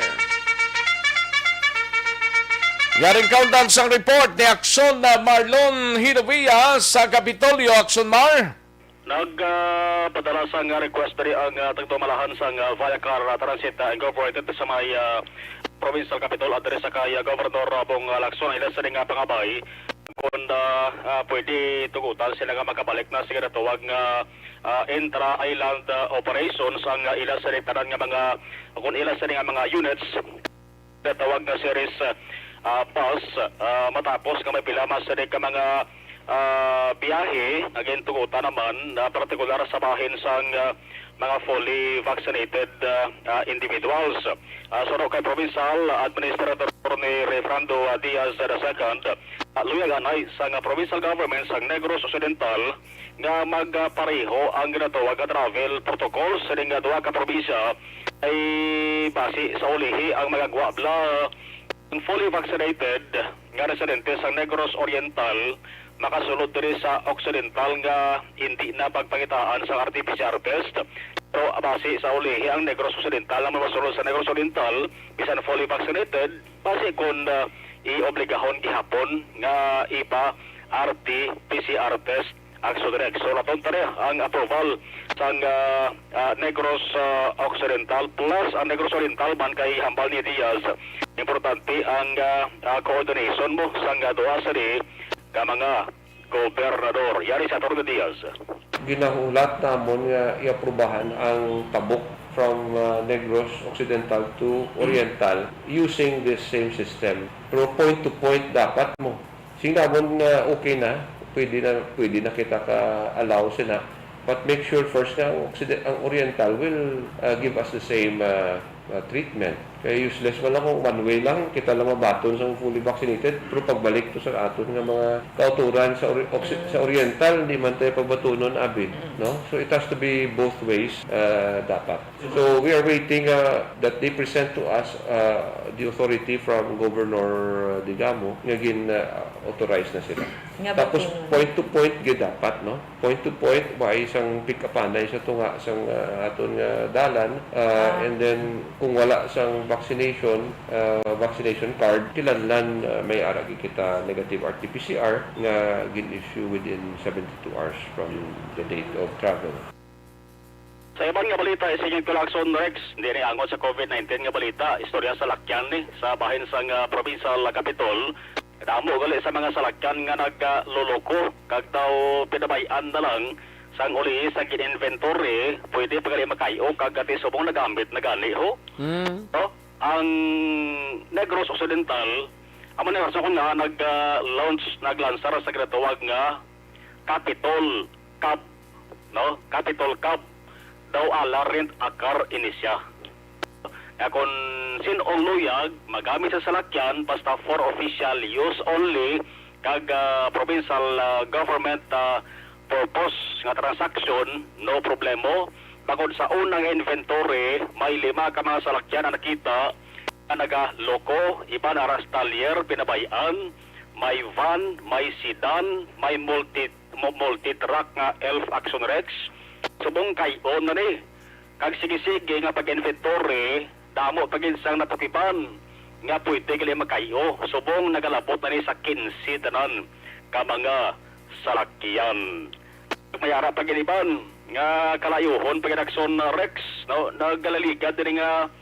Yaring kaundan sang report ni Action na Marlon Hinovia sa Kapitolyo. Action Mar. Nag, ah, padala sang, ah, request diri ang, ah, tagdumalahan sang, ah, Viacar, ah, Transit, ah, Incorporated sa may, ah, Provincial Capitol, address sa kay, ah, Governor, ah, Bong, ah, Lacson. Ila sini nga pangabay kung, ah, ah, pwede tugutan sila nga makabalik na sa ginatawag nga, ah, intra-island, ah, operations ang, ah, ila sini tanan nga mga, kung ila sini nga mga units, ginatawag nga Ceres, ah, bus, ah, matapos nga may pila man sini ka mga, ah, biyahe nga gintugutan naman, ah, partikular sa bahin sang, ah, mga fully vaccinated, ah, ah, individuals. Ah, suno kay Provincial Administrator ni Refrando, ah, Diaz the second, ah, luyag anay sang, ah, provincial government sang Negros Occidental nga magpareho ang ginatawag nga travel protocol sining, ah, duha ka probinsya, ay basi sa ulihi ang magagwa bala ang fully vaccinated nga residente sa Negros Oriental makasulod diri sa Occidental nga hindi na pagpangitaan sa R T P C R test. Pero basi sa ulihi ang Negros Occidental ang masulod sa Negros Oriental, bisan fully vaccinated, basi kun, ah, iobligahon gihapon nga ipa R T P C R test ang Sodrex. So, natunta niya ang approval sang, ah, ah, Negros, ah, Occidental plus ang Negros Oriental man kay hambal ni Diaz. Importante ang, ah, ah, coordination mo sang, ah, duha sini ka mga gobernador. Yari sa Attorney Diaz. Ginahulat namon nga iaprubahan ang tabok from uh, Negros Occidental to Oriental using this same system. Pero point to point dapat mo. Sing namon nga okay na, pwede na pwede na kita ka allow sina. But make sure first nga ang, Occiden- ang Oriental will uh, give us the same uh, uh, treatment. Kaya useless man lang kung one way lang, kita lang mabaton sa fully vaccinated, pero pagbalik to sa aton nga mga kauturan sa, ori- Occ- sa Oriental, hindi man tayo pagbatunon, abi, no? So it has to be both ways, uh, dapat. So we are waiting uh, that they present to us uh, the authority from Governor Digamo nga gin uh, authorize na sila. Nga Tapos batunon. Point to point gyud dapat, no? Point to point, wa isang pick up anay sa tunga sang uh, aton nga dalan uh, Ah. And then kung wala sang vaccination uh, vaccination card, kinahanglan uh, may ara gyud kita negative R T P C R nga gin-issue within seventy-two hours from the date of travel. Sa iban nga balita, isingit ko lang, Son Rex, hindi ni angot sa COVID nineteen nga balita. Istorya sa lakyan ni sa bahin sang ah, provincial capitol. Damo gali sa mga salakyan nga nagloloko kag daw pinabay-an na lang sang uli sa gin-inventory, pwede pa gali makayo kag ati subong nagamit na gani ho. Mm. No? Ang Negros Occidental, amo ni rason nga nag-launch, naglansar sa ginatawag nga Capitol Cup, no? Capitol Cup daw ala rent a car ini siya. Nga kon sin-ong luyag magamit sa salakyan basta for official use only kag ah, provincial ah, government ah, purpose nga transaction, no problemo. Bangod sa unang inventory, may lima ka mga salakyan ang nakita nga nagaloko, iban ara sa talyer, pinabay-an, may van, may sedan, may multi mo- multi-truck nga Elf Action Rex. Subong kay-on na ni. Kag sige-sige nga pag-inventory, damo pa gid sang natukipan nga pwede gali makayo. Subong nagalabot na ni sa kinse tanan ka mga salakyan. May ara pa gid iban nga kalayohon pa gid, Action Rex, no? Nagalaligad diri nga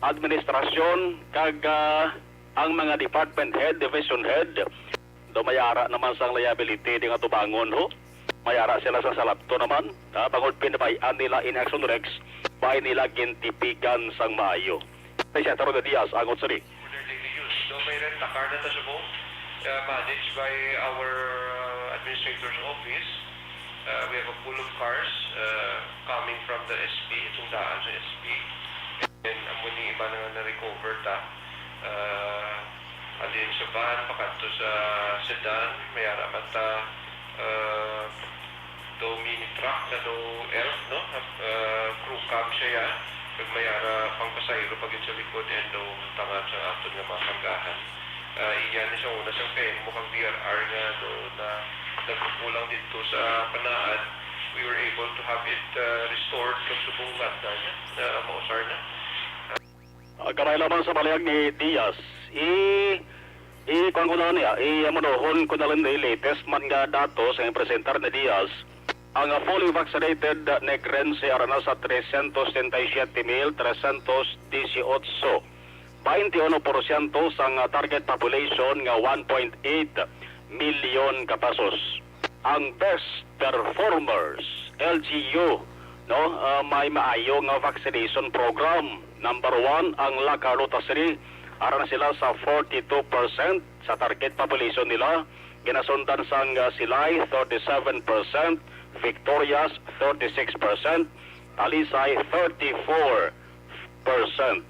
administrasyon kag ah, ang mga department head, division head, do may ara naman sang liability di nga tubangon ho. May ara sila sa salakto naman, ha? Bangod pinabay-an nila in Action Rex, bay nila gintipigan sang maayo. Kay Senator Rene Diaz, angot sini. For their daily use. Do may rent a car na ta subong, uh, managed by our uh, administrator's office. Uh, we have a pool of cars uh, coming from the S P, itong daan sa S P. And amo ni iba na na-recover ta. Uh, alin sa van, pakadto sa sedan, may ara man ta uh, do mini truck na do Elf, no? Uh, crew cab siya ya. Kag may ara pang pasahero pa gid sa likod and do tangan sa aton nga mga kargahan. Uh, iya ni sa una sang pahimo kang D R R nga do na nagkukulang didto sa Panaan. We were able to have it uh, restored kag subong nga na niya, na mausar na. Ah, gamay lamang sa pahayag ni Diaz. I, i, kuwan ko na niya, i, amunohon ko na lang ni latest man nga datos ang presentar ni Diaz. Ang ah, fully vaccinated ah, Negrense ara na sa trescientos treinta y siete mil trescientos dieciocho. Twenty-one porsyento sang ah, target population nga one point eight milyon ka pesos. Ang best performers, L G U, no, ah, may maayo nga vaccination program. Number one ang La Carlota City, ara na sila sa forty-two percent sa target population nila. Ginasundan sang ah, Silay, thirty-seven percent, Victorias, thirty-six percent, Talisay, thirty-four percent.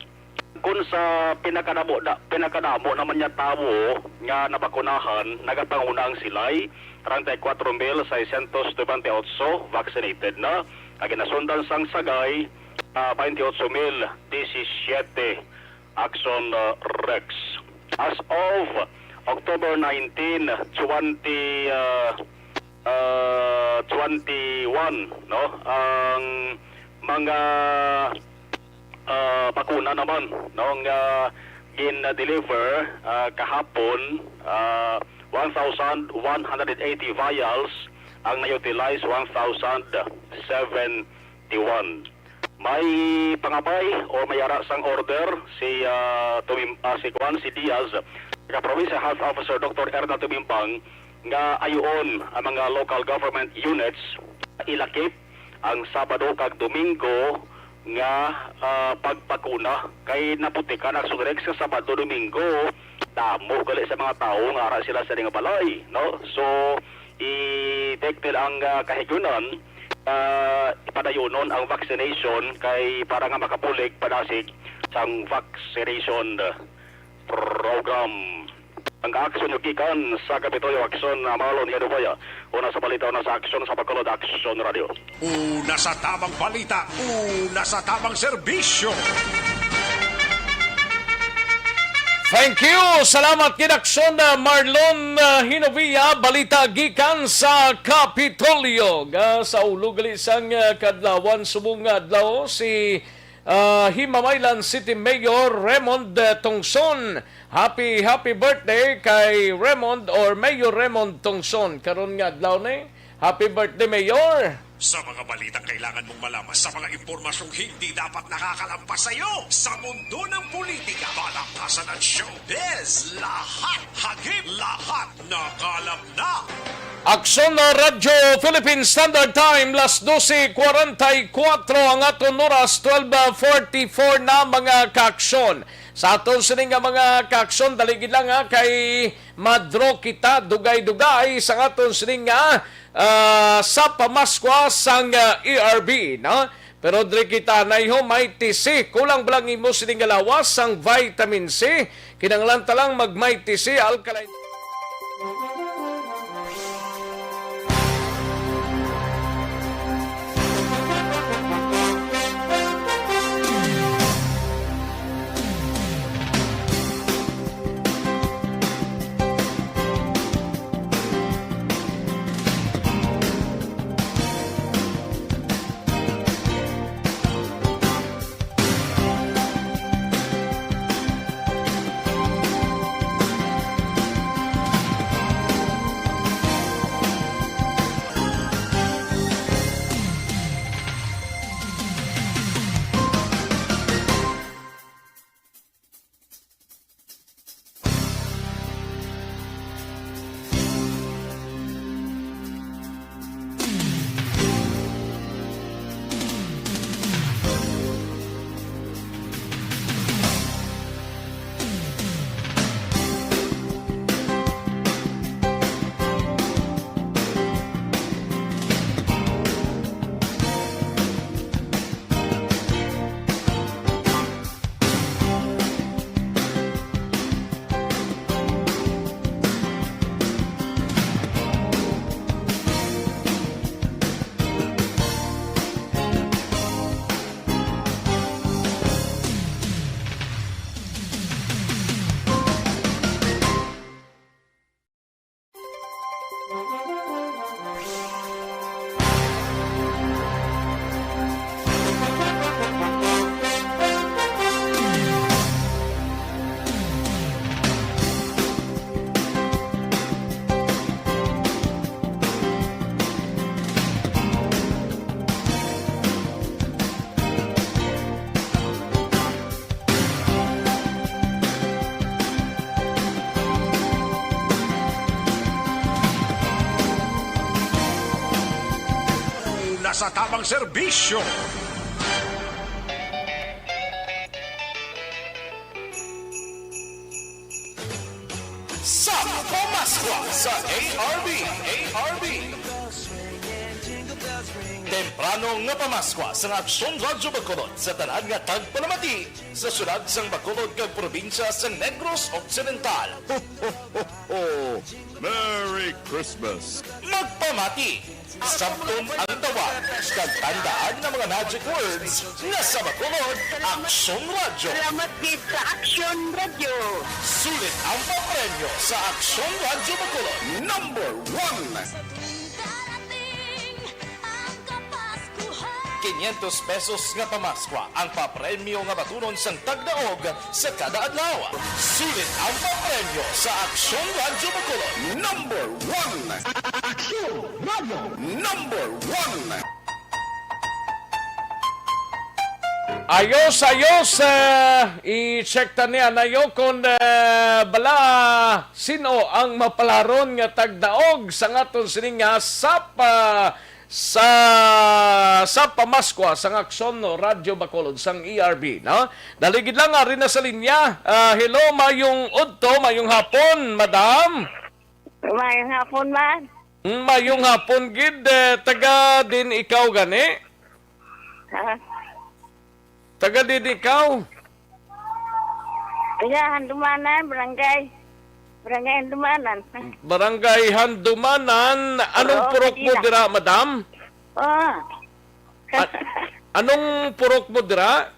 Kun sa pinakadamo, da, pinakadamo naman niya tawo nga nabakunahan, nagapanguna ang Silay, treinta y cuatro mil seiscientos noventa y ocho vaccinated na, kag ginasundan sang Sagay, ah, twenty-eight mil disisyete. Action uh, Rex. As of October nineteen, twenty, uh, uh, twenty-one, no, ang mga uh, bakuna naman, no, nga gin-deliver uh, kahapon, uh, one thousand one hundred eighty vials, ang na-utilize one thousand seventy-one. May pangabay o may ara sang order si ah, Tumim, ah, si Juan, si Diaz, kay Provincial Health Officer Doctor Erna Tumimbang, nga ayuon ang mga local government units ilakip ang Sabado kag Domingo nga, ah, pagpakuna kay naputikan ang Sugrex sa Sabado, Domingo. Damo gali sa mga tawo nga ara sila sa ilang balay, no? So, i-take nila ang, ah, kahigayonan, ah, ipadayonon ang vaccination kay para nga makabulig padasig sang vaccination program. Ang aksyon nyo gikan sa Kapitolyo Aksyon, ah, Marlon Hinobaya. Una sa balita, una sa aksyon, sa Bacolod Aksyon Radio. Una sa tamang balita, una sa tamang serbisyo. Thank you. Salamat gid, Aksyon, ah, Marlon, ah, Hinovia. Balita gikan sa Kapitolyo. Nga sa ulo gali sang, ah, kadlawan subong nga adlaw, si ah, Himamaylan City Mayor Raymond, eh, Tongson. Happy, happy birthday kay Raymond or Mayor Raymond Tongson. Karon nga adlaw ni. Happy birthday, Mayor! Sa mga balitang kailangan mong malaman, sa mga impormasyong hindi dapat nakakalampas sa iyo, sa mundo ng politika, palakasan at showbiz, lahat hagip, lahat nakalap na. Aksyon na Radyo Philippine Standard Time, las doce cuarenta y cuatro ang aton oras, twelve forty-four na, mga kaaksyon. Sa aton sini nga, mga kaaksyon, dali gid lang, ha, kay madro kita dugay-dugay sa aton sini nga, ah, sa pamaskwa sang, ah, E R B, no? Pero diri kita, nayho, Mighty C. Kulang ba lang imo sini nga lawas sang vitamin C? Kinahanglan ta lang mag Mighty C Alkaline. Una sa tamang serbisyo. Sa Pamaskwa sa A R B, A R B. Temprano nga Pamaskwa sa Aksyon Radyo Bacolod sa tanan nga tagpalamati sa siyudad sang Bacolod kag probinsya sang Negros Occidental. Ho, ho, ho, ho! Merry Christmas! Magpamati! Sabton ang tawag kag tandaan nga mga magic words nga sa Bacolod, Aksyon Radyo. Salamat gid sa Aksyon Radyo. Sulit ang papremyo sa Aksyon Radyo Bacolod. Number one. Quinientos pesos nga pamaskwa ang papremyo nga batunon sang tagdaog sa kada adlaw. Sulit ang papremyo sa Aksyon Radyo Bacolod. Number one. Aksyon Radyo. Number one. Ayos, ayos. Eh, i-check ta niya na yo kung, eh, bala sino ang mapalaron nga tagdaog sa aton sining nga sapa sa, sa pamaskwa sang Aksyon Radyo Bacolod sang E R B, no? Daligid lang, ari na sa linya. Ah, hello, mayong udto, mayong hapon, madam. Mayong hapon, man. Mm, mayong hapon gid, eh, taga din ikaw gani? Ha? Taga din ikaw? Taga Handumanan, barangay. Barangay Handumanan. Barangay Handumanan. Anong Oo, purok mo Kadina. Dira, madam? Oo. A-, anong purok mo dira?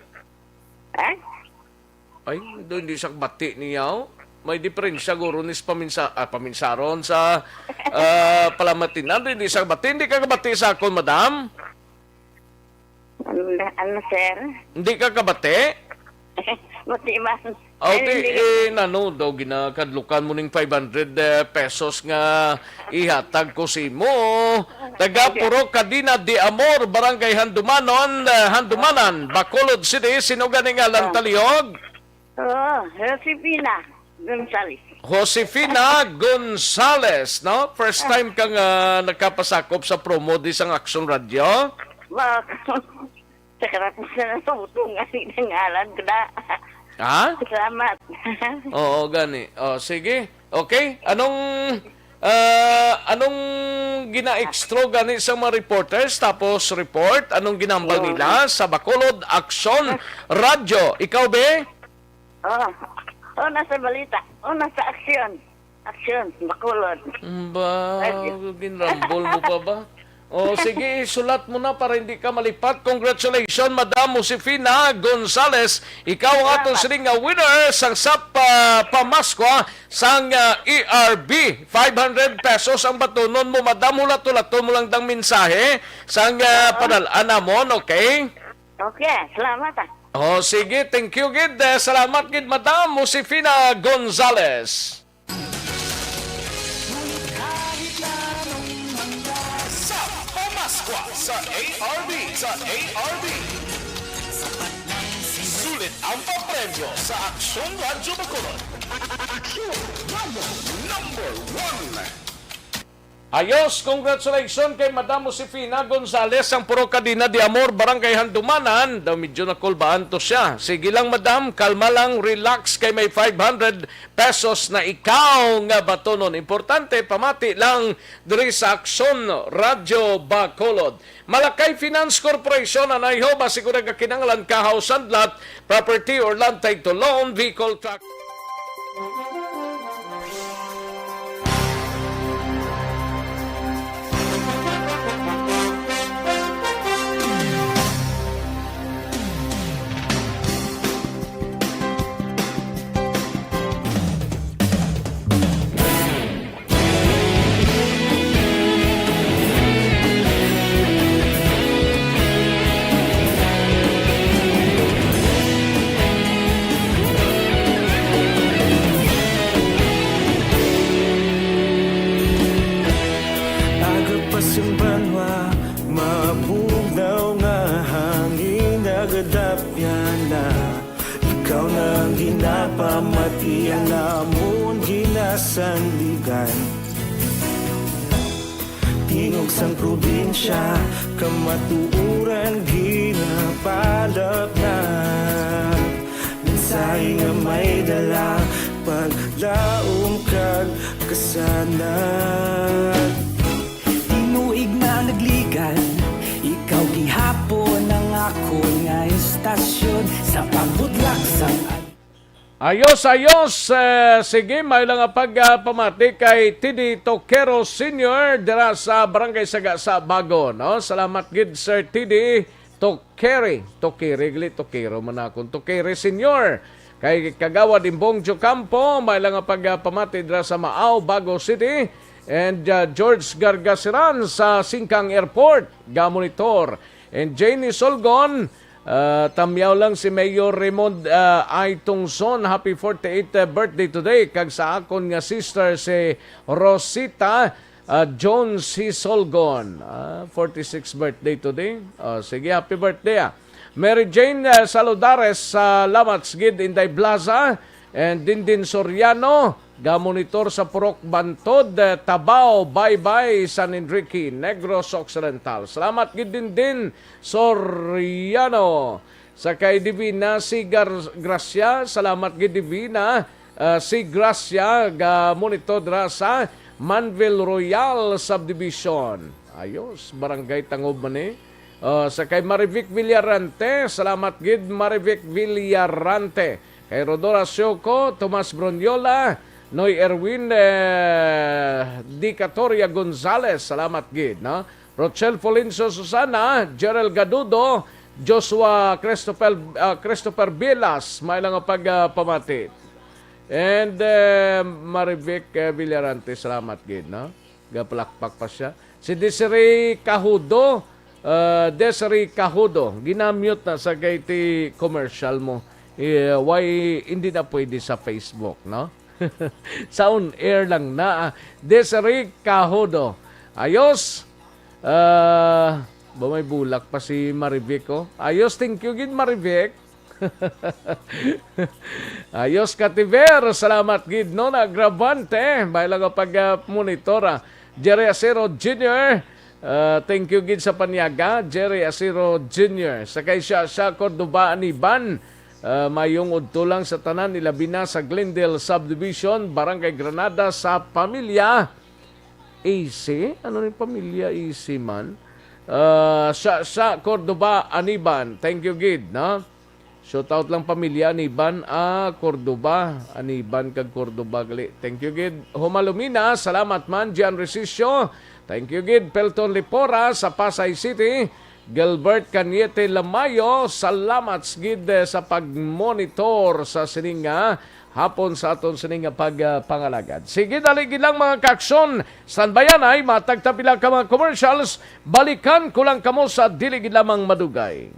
Ha? Ay, do, hindi siya kabati niya, oh. May diferensya, guro, ni sa paminsa-, ah, paminsaron sa, ah, palamatinan. Hindi siya kabati. Hindi ka kabati sa akon, madam? Ano, ano, sir? Hindi ka kabati? Mati man. Aw, Ay, ti, hindi. Eh, nano daw ginakadlukan mo ning five hundred, eh, pesos nga ihatag ko sa imo? Taga Purok Kadina de Amor, Barangay Handumanon, eh, Handumanan, Bacolod City. Sino gani nga lang Oh. talihog? Oo, Josefina Gonzales. Josefina Gonzales, no? First time ka nga nakapasakop sa promo di sang Aksyon Radyo? Bak-, sa karapusan na sa butong nga ni nangalan ko na. Ha? Salamat. Oo, gani. Oh, sige. Okay. Anong, ah, anong gina-extra gani sa mga reporters? Tapos report, anong ginambal Oo. nila sa Bacolod Aksyon Radyo? Ikaw, be? Oh, oh, nasa balita. Oh, nasa aksyon. Aksyon, Bacolod. Ba, Ay. ginrambol mo pa ba? Oh, sige, sulat mo na para hindi ka malipat. Congratulations, Madam Josefina Gonzales. Ikaw ang aton Salamat. sining nga winner sang sap, ah, pamaskwa sang, ah, E R B. Five hundred pesos ang batunon mo, Madam. Hulat-hulaton mo lang dang mensahe sang, ah, Oo. padal-an namon, okay? Okay, salamat, ah. Oh, sige, thank you gid. Eh, salamat gid, Madam Josefina Gonzales. Sa pamaskwa sa A R B, sa A R B. Sulit ang papremyo sa Aksyon Radyo Bacolod. Aksyon Radyo number one. Ayos, congratulations kay Madam Josefina Gonzales, ang Purok Kadina de Amor, Barangay Handumanan. Daw medyo nakulbaan to siya. Sige lang, madam, kalma lang, relax, kay may five hundred pesos na ikaw nga batunon. Importante, pamati lang diri sa Aksyon Radyo Bacolod. Malakay Finance Corporation, anayho, basi ko nagakinahanglan ka, house and lot, property or land title loan, vehicle, truck. Aga pa sang banwa, mabugnaw nga hangin nagadapyan na. Ikaw na ang ginapamati, ang amon ginasandigan. Tingog sang probinsya, kamatuoran ginapalapnat. Mensahe nga may dala, paglaom kag kasanag. Tinuig na nagligan, ikaw gihapon ang akon nga istasyon sa pagbudlak sang Ayos, ayos. Eh, sige, may lang nga pagpamati kay T D Toquero Senior dira sa Barangay Sagasa, Bago, no? Salamat gid, Sir T D Toquere. Toquere, gali, Toquero man akon. Toquere Senior. Kay Kagawad Imbong Jocampo, may lang nga pagpamati dira sa Maao, Bago City. And, uh, George Gargasiran sa Singkang Airport, ga-monitor. And Janie Solgon, uh, tamyaw lang si Mayor Raymond, uh, I. Tungson, happy forty-eighth, uh, birthday today. Kag sa akon nga sister si Rosita, uh, Jones C. Solgon, uh, forty-six birthday today. Uh, sige, happy birthday, ah. Mary Jane, uh, Saludares, salamat gid, Inday Blaza, and Dindin Soriano, Gamonitor sa Purok Bantod, eh, Tabao, Baybay, San Enrique, Negros Occidental. Salamat gid din din, Soriano. Sa kay Divina si Gar-, Gracia, salamat gid Divina. Ah, si Gracia, ga monitor dira sa Manville Royal Subdivision. Ayos, barangay Tangob man eh. Ah, sa kay Marivic Villarante, salamat gid Marivic Villarante. Kay Rodora Sioco, Tomas Broniola, Noy Erwin, eh, Dicatoria Gonzalez, salamat gid, no? Rochelle Polincio Susana, Gerald Gadudo, Joshua Christopher, ah, Christopher Bilas, may lang nga pagpamati. And, eh, Marivic, eh, Villarante, salamat gid, no? Gapalakpak pa siya. Si Desiree Cahudo, ah, Desiree Cahudo, ginamute na sa kay ti commercial mo. Eh, why hindi na pwede sa Facebook, no? Sa on air lang na. Desiree Cahudo. Ayos. Ah, ba may bulak pa si Marivic, oh. Ayos, thank you gid, Marivic. Ayos, Kativer. Salamat gid, no, na Agravante. May lang ang pag, ah, monitor, ah. Jerry Acero Junior. Ah, thank you gid sa panyaga, Jerry Acero Junior. Sa kay siya, siya Cordoba Aniban. Ah, mayong udto lang sa tanan, ilabi na sa Glendale Subdivision, Barangay Granada, sa pamilya A C. Ano ni pamilya A C man? Ah, siya, siya Cordoba Aniban. Thank you gid, no? Shout out lang pamilya Aniban, ah, Cordoba. Aniban kag Cordoba gali. Thank you gid. Humalumina, salamat man, Gian Resicio. Thank you gid, Pelton Lipora sa Pasay City. Gilbert Cañete Lamayo, salamat gid, eh, sa pagmonitor sa sining nga hapon sa aton sining nga pagpangalagad. Sige, dali gid lang, mga kaaksyon. Standbyan ay matag tapila ka mga commercials. Balikan ko lang kamo sa dili gid lamang madugay.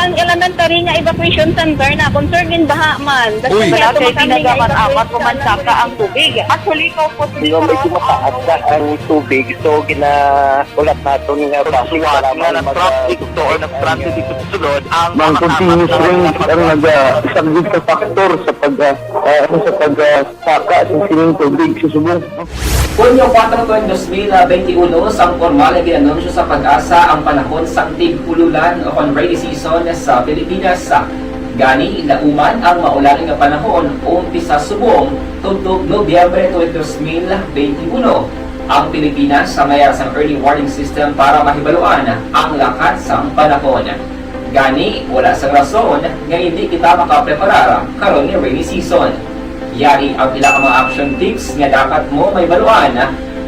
Ang elementary nga evacuation center na concern din baha man. Uy. Wala kay tinaga man apat ko man saka ang tubig. Actually, ko po. Di ba, medyo mataas na ang tubig, so ginaulat naton nga traffic nga nag-traffic to or nag-traffic dito sa sulod ang mga continuous rain ang nagasaglit sa factor sa pag, ah, ah, sa pag, ah, saka sa sining tubig sa subong. Hunyo kuwatro, dos mil benti uno, sang pormal nga gin-anunsyo sa PAGASA ang panahon sang tig-ululan o kon rainy season sa Pilipinas. Gani, lauman ang maulan nga panahon umpisa subong tubtob Nobyembre tuwing dos mil benti uno. Ang Pilipinas sa mayar sang early warning system para mahibaluan ang lakat sang panahon. Gani, wala sang rason nga hindi kita makapreparar karon nga rainy season. Yari ang pila ka mga action tips nga dapat mo mahibaluan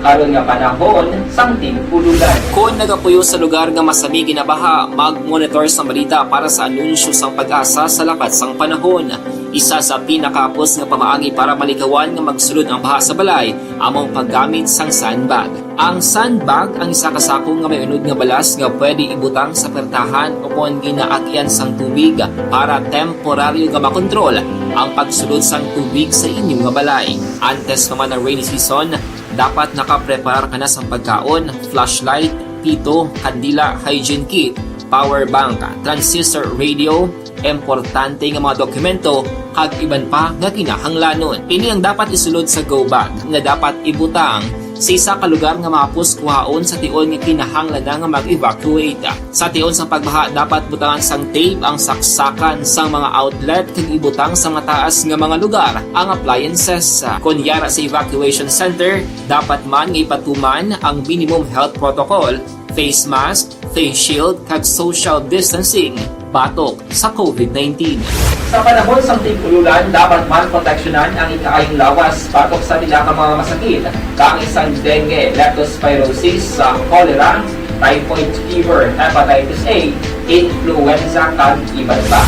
karon nga panahon sang tig-ululan. Kon nagapuyo sa lugar nga masami ginabaha, mag-monitor sang balita para sa anunsyo sang PAGASA sa lakat sang panahon. Isa sa pinakahapos nga pamaagi para malikawan nga magsulod ang baha sa balay amo ang paggamit sang sandbag. Ang sandbag ang isa ka sako nga may unod nga balas nga pwede ibutang sa pertahan o kon ginaagyan sang tubig para temporaryo nga makontrol ang pagsulod sang tubig sa inyo nga balay. Antes pa man ang rainy season, dapat nakapreparar ka na sang pagkaon, flashlight, pito, kandila, hygiene kit, power bank, transistor radio, importante nga mga dokumento, kag iban pa nga kinahanglanon. Ini ang dapat isulod sa go bag nga dapat ibutang sa isa ka lugar nga mahapos kuhaon sa tion nga kinahanglan na nga mag-evacuate. Sa tion sang pagbaha, dapat butangan sang tape ang saksakan sang mga outlet kag ibutang sa mataas nga mga lugar ang appliances. Kon yara sa evacuation center, dapat man nga ipatuman ang minimum health protocol, face mask, face shield, kag social distancing batok sa covid nineteen. Sa panahon sang tig-ululan, dapat man proteksyonan ang ikaayong lawas batok sa pila ka mga masakit, kaangay sang dengue, leptospirosis, sa cholera, typhoid fever, hepatitis A, influenza, kag iban pa.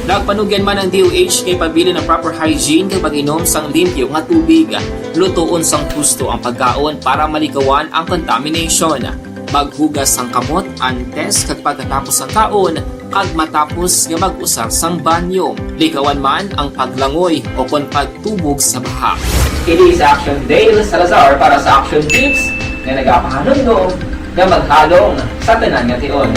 Nagpanugyan man ang D O H kay pabilin ang proper hygiene kag pag-inom sang limpyo nga tubig. Lutoon sang husto ang pagkaon para malikawan ang contamination. Maghugas sang kamot antes kag pagkatapos sang kaon kag matapos nga mag-usar sang banyo. Likawan man ang paglangoy o kon pagtubog sa baha. Kini si Action Dale Salazar para sa Action Tips nga nagapahanumdom nga maghalong sa tanan nga tion.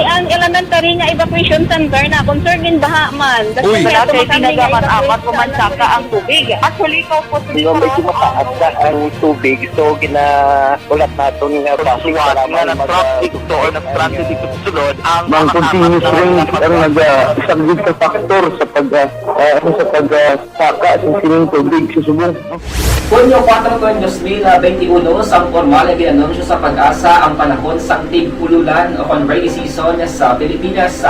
Ang elementary nga evacuation center na concern in baha man. Uy. Wala kay ginagamit amat ko man saka ang tubig. Actually, ikaw po, nga medyo mataas na ang tubig, so ginaulat naton nga basi nga nag-traffic to or nag-transit dito sa sulod ang mga continuous rain ang nag-, ah, isang sa factor sa pag, ah, ah, ano, sa pag, ah, saka sa sining tubig sa subong. Hunyo kuwatro, tuig dos mil benti uno, sang pormal nga gin-anunsyo sa PAGASA ang panahon sang tig-ululan o kon rainy season sa Pilipinas.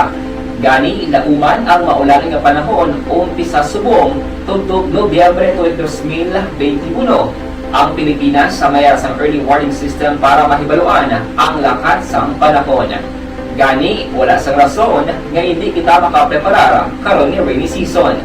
Gani, lauman ang maulan nga panahon umpisa subong tubtob Nobyembre tuig dos mil benti uno. Ang Pilipinas sa mayar sang early warning system para mahibaluan ang lakat sang panahon. Gani, wala sang rason nga hindi kita makapreparar karon nga rainy season.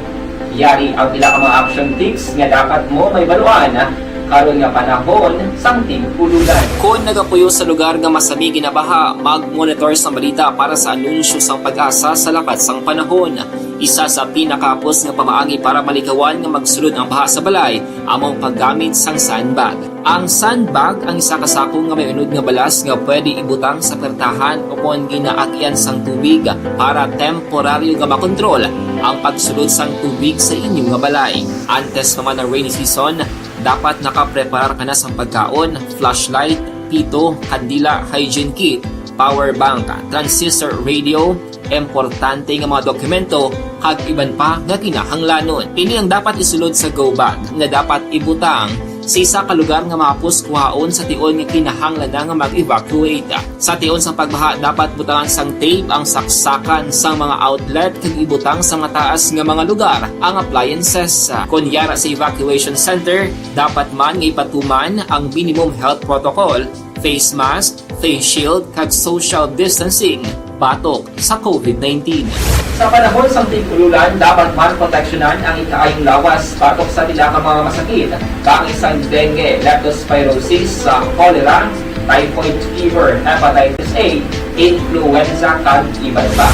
Yari ang pila ka mga action tips nga dapat mo mahibaluan karon nga panahon sang tig-ululan. Kon nagapuyo sa lugar nga masami ginabaha, mag-monitor sang balita para sa anunsyo sang PAGASA sa lakat sang panahon. Isa sa pinakahapos nga pamaagi para malikawan nga magsulod ang baha sa balay amo ang paggamit sang sandbag. Ang sandbag ang isa ka sako nga may unod nga balas nga pwede ibutang sa pertahan o kon ginaagyan sang tubig para temporaryo nga makontrol ang pagsulod sang tubig sa inyo nga balay. Antes pa man ang rainy season, dapat nakapreparar ka na sang pagkaon, flashlight, pito, kandila, hygiene kit, power bank, transistor radio, importante nga mga dokumento, kag iban pa nga kinahanglanon. Ini ang dapat isulod sa go bag nga dapat ibutang sa isa ka lugar nga mahapos kuhaon sa tion nga kinahanglan na nga mag-evacuate. Sa tion sang pagbaha, dapat butangan sang tape ang saksakan sang mga outlet kag ibutang sa mataas nga mga lugar ang appliances. Kon yara sa evacuation center, dapat man nga ipatuman ang minimum health protocol, face mask, face shield, kag social distancing batok sa covid nineteen. Sa panahon sang tig-ululan, dapat man proteksyonan ang ikaayong lawas batok sa pila ka mga masakit, kaangay sang dengue, leptospirosis, sa cholera, typhoid fever, hepatitis A, influenza, kag iban pa.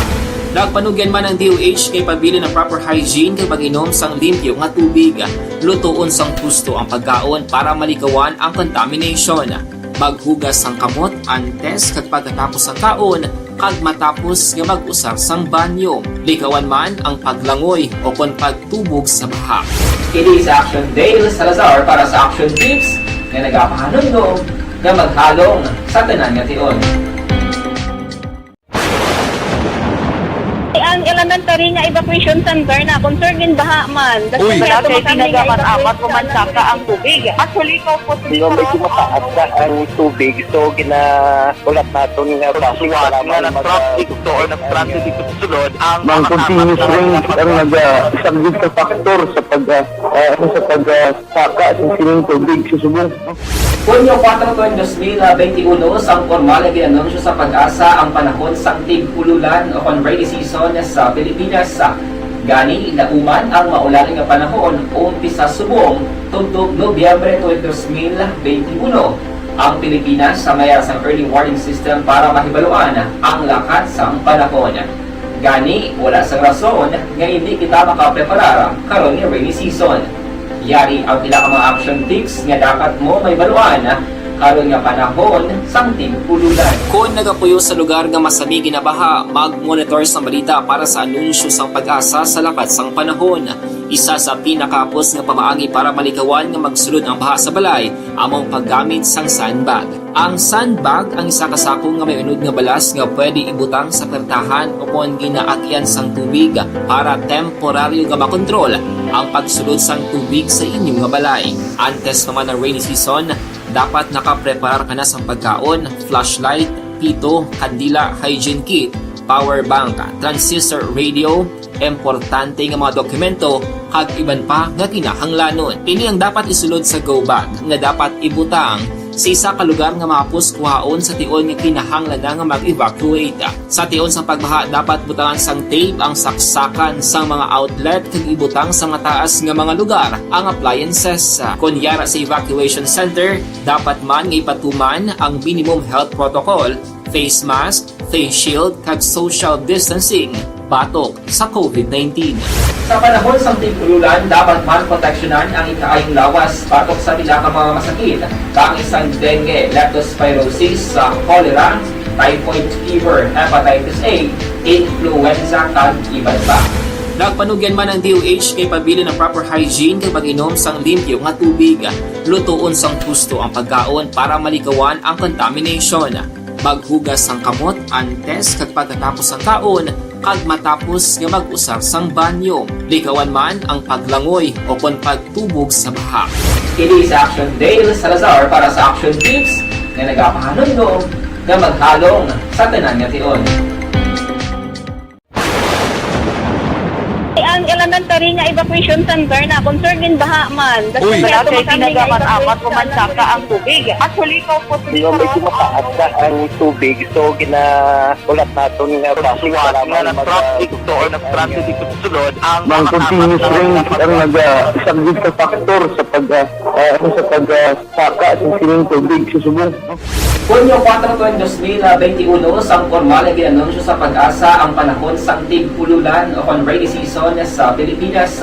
Nagpanugyan man ang D O H kay pabilin ang proper hygiene kag pag-inom sang limpyo nga tubig. Lutoon sang husto ang pagkaon para malikawan ang contamination. Maghugas sang kamot antes kag pagkatapos sang kaon, kag matapos nga mag-usar sang banyo. Likawan man ang paglangoy o kon pagtubog sa baha. Kini si Action Dale Salazar para sa Action Tips nga nagapahanumdom nga maghalong sa tanan nga tion. Ang elementary nga evacuation center na, kung, sir, ginbaha man. Uy. Wala kay tinaga man apat o man saka ang tubig. Actually, ikaw po, medyo mataas na ang tubig. So, gina-, ulat naton nga basi nga nag-traffic to or nag-transit dito sa sulod ang mga continuous rain ang nag-, ah, isang big factor sa pag, ah, ah, ano, sa pag, ah, saka sa sining tubig sa subong. Hunyo kuwatro, tuig dos mil benti uno, sang pormal nga gin-anunsyo sa PAGASA ang panahon sang tig-ululan o kon rainy season sa Pilipinas. Gani, nauman ang maulan nga panahon umpisa subong tubtob Nobyembre tuig dos mil benti uno. Ang Pilipinas sa mayara sang early warning system para mahibaluan ang lakat sang panahon. Gani, wala sang rason nga indi kita makapreparar karon nga rainy season. Yari ang pila ka mga action tips nga dapat mo mahibaluan karon nga panahon sang tig-ululan. Kon nagapuyo sa lugar nga masami ginabaha, mag-monitor sang balita para sa anunsyo sang PAGASA sa lakat sang panahon. Isa sa pinakahapos nga pamaagi para malikawan nga magsulod ang baha sa balay amo ang paggamit sang sandbag. Ang sandbag ang isa ka sako nga may unod nga balas nga pwede ibutang sa pertahan o kon ginaagyan sang tubig para temporaryo nga makontrol ang pagsulod sang tubig sa inyo nga balay. Antes pa man ang rainy season, dapat nakapreparar ka na sang pagkaon, flashlight, pito, kandila, hygiene kit, power bank, transistor radio, importante nga mga dokumento, kag iban pa nga kinahanglanon. Ini ang dapat isulod sa go bag nga dapat ibutang sa isa ka lugar nga mahapos kuhaon sa tion nga kinahanglan na nga mag-evacuate. Sa tion sang pagbaha, dapat butangan sang tape ang saksakan sang mga outlet kag ibutang sa mataas nga mga lugar ang appliances. Kon yara sa evacuation center, dapat man nga ipatuman ang minimum health protocol, face mask, face shield, kag social distancing batok sa covid nineteen. Sa panahon sang tig-ululan, dapat man proteksyonan ang ikaayong lawas batok sa pila ka mga masakit, kaangay sang dengue, leptospirosis, sa cholera, typhoid fever, hepatitis A, influenza, kag iban pa. Nagpanugyan man ang D O H nga ipabilin ang proper hygiene kag pag-inom sang limpyo nga tubig. Lutoon sang husto ang pagkaon para malikawan ang contamination. Maghugas sang kamot antes kag pagkatapos sang kaon, kag matapos nga mag-usar sang banyo. Likawan man ang paglangoy o kon pagtubog sa baha. Kini si Action Dale Salazar para sa Action Tips nga nagapahanumdom nga maghalong sa tanan nga tion. Ang elementary nga evacuation center na, kung, sir, ginbaha man. Uy. Wala kay tinaga man apat o man saka ang tubig. Actually, ikaw po, medyo mataas na ang tubig. So, gina-, ulat naton nga basi nga nag-traffic to or nag-transit dito sa sulod ang mga continuous rain ang nag-, ah, isang big factor sa pag, ah, ah, ano, sa pag, ah, saka sa sining tubig sa subong. Hunyo kuwatro, tuig dos mil benti uno, sang pormal nga gin-anunsyo sa PAGASA ang panahon sang tig-ululan o kon rainy season sa Pilipinas.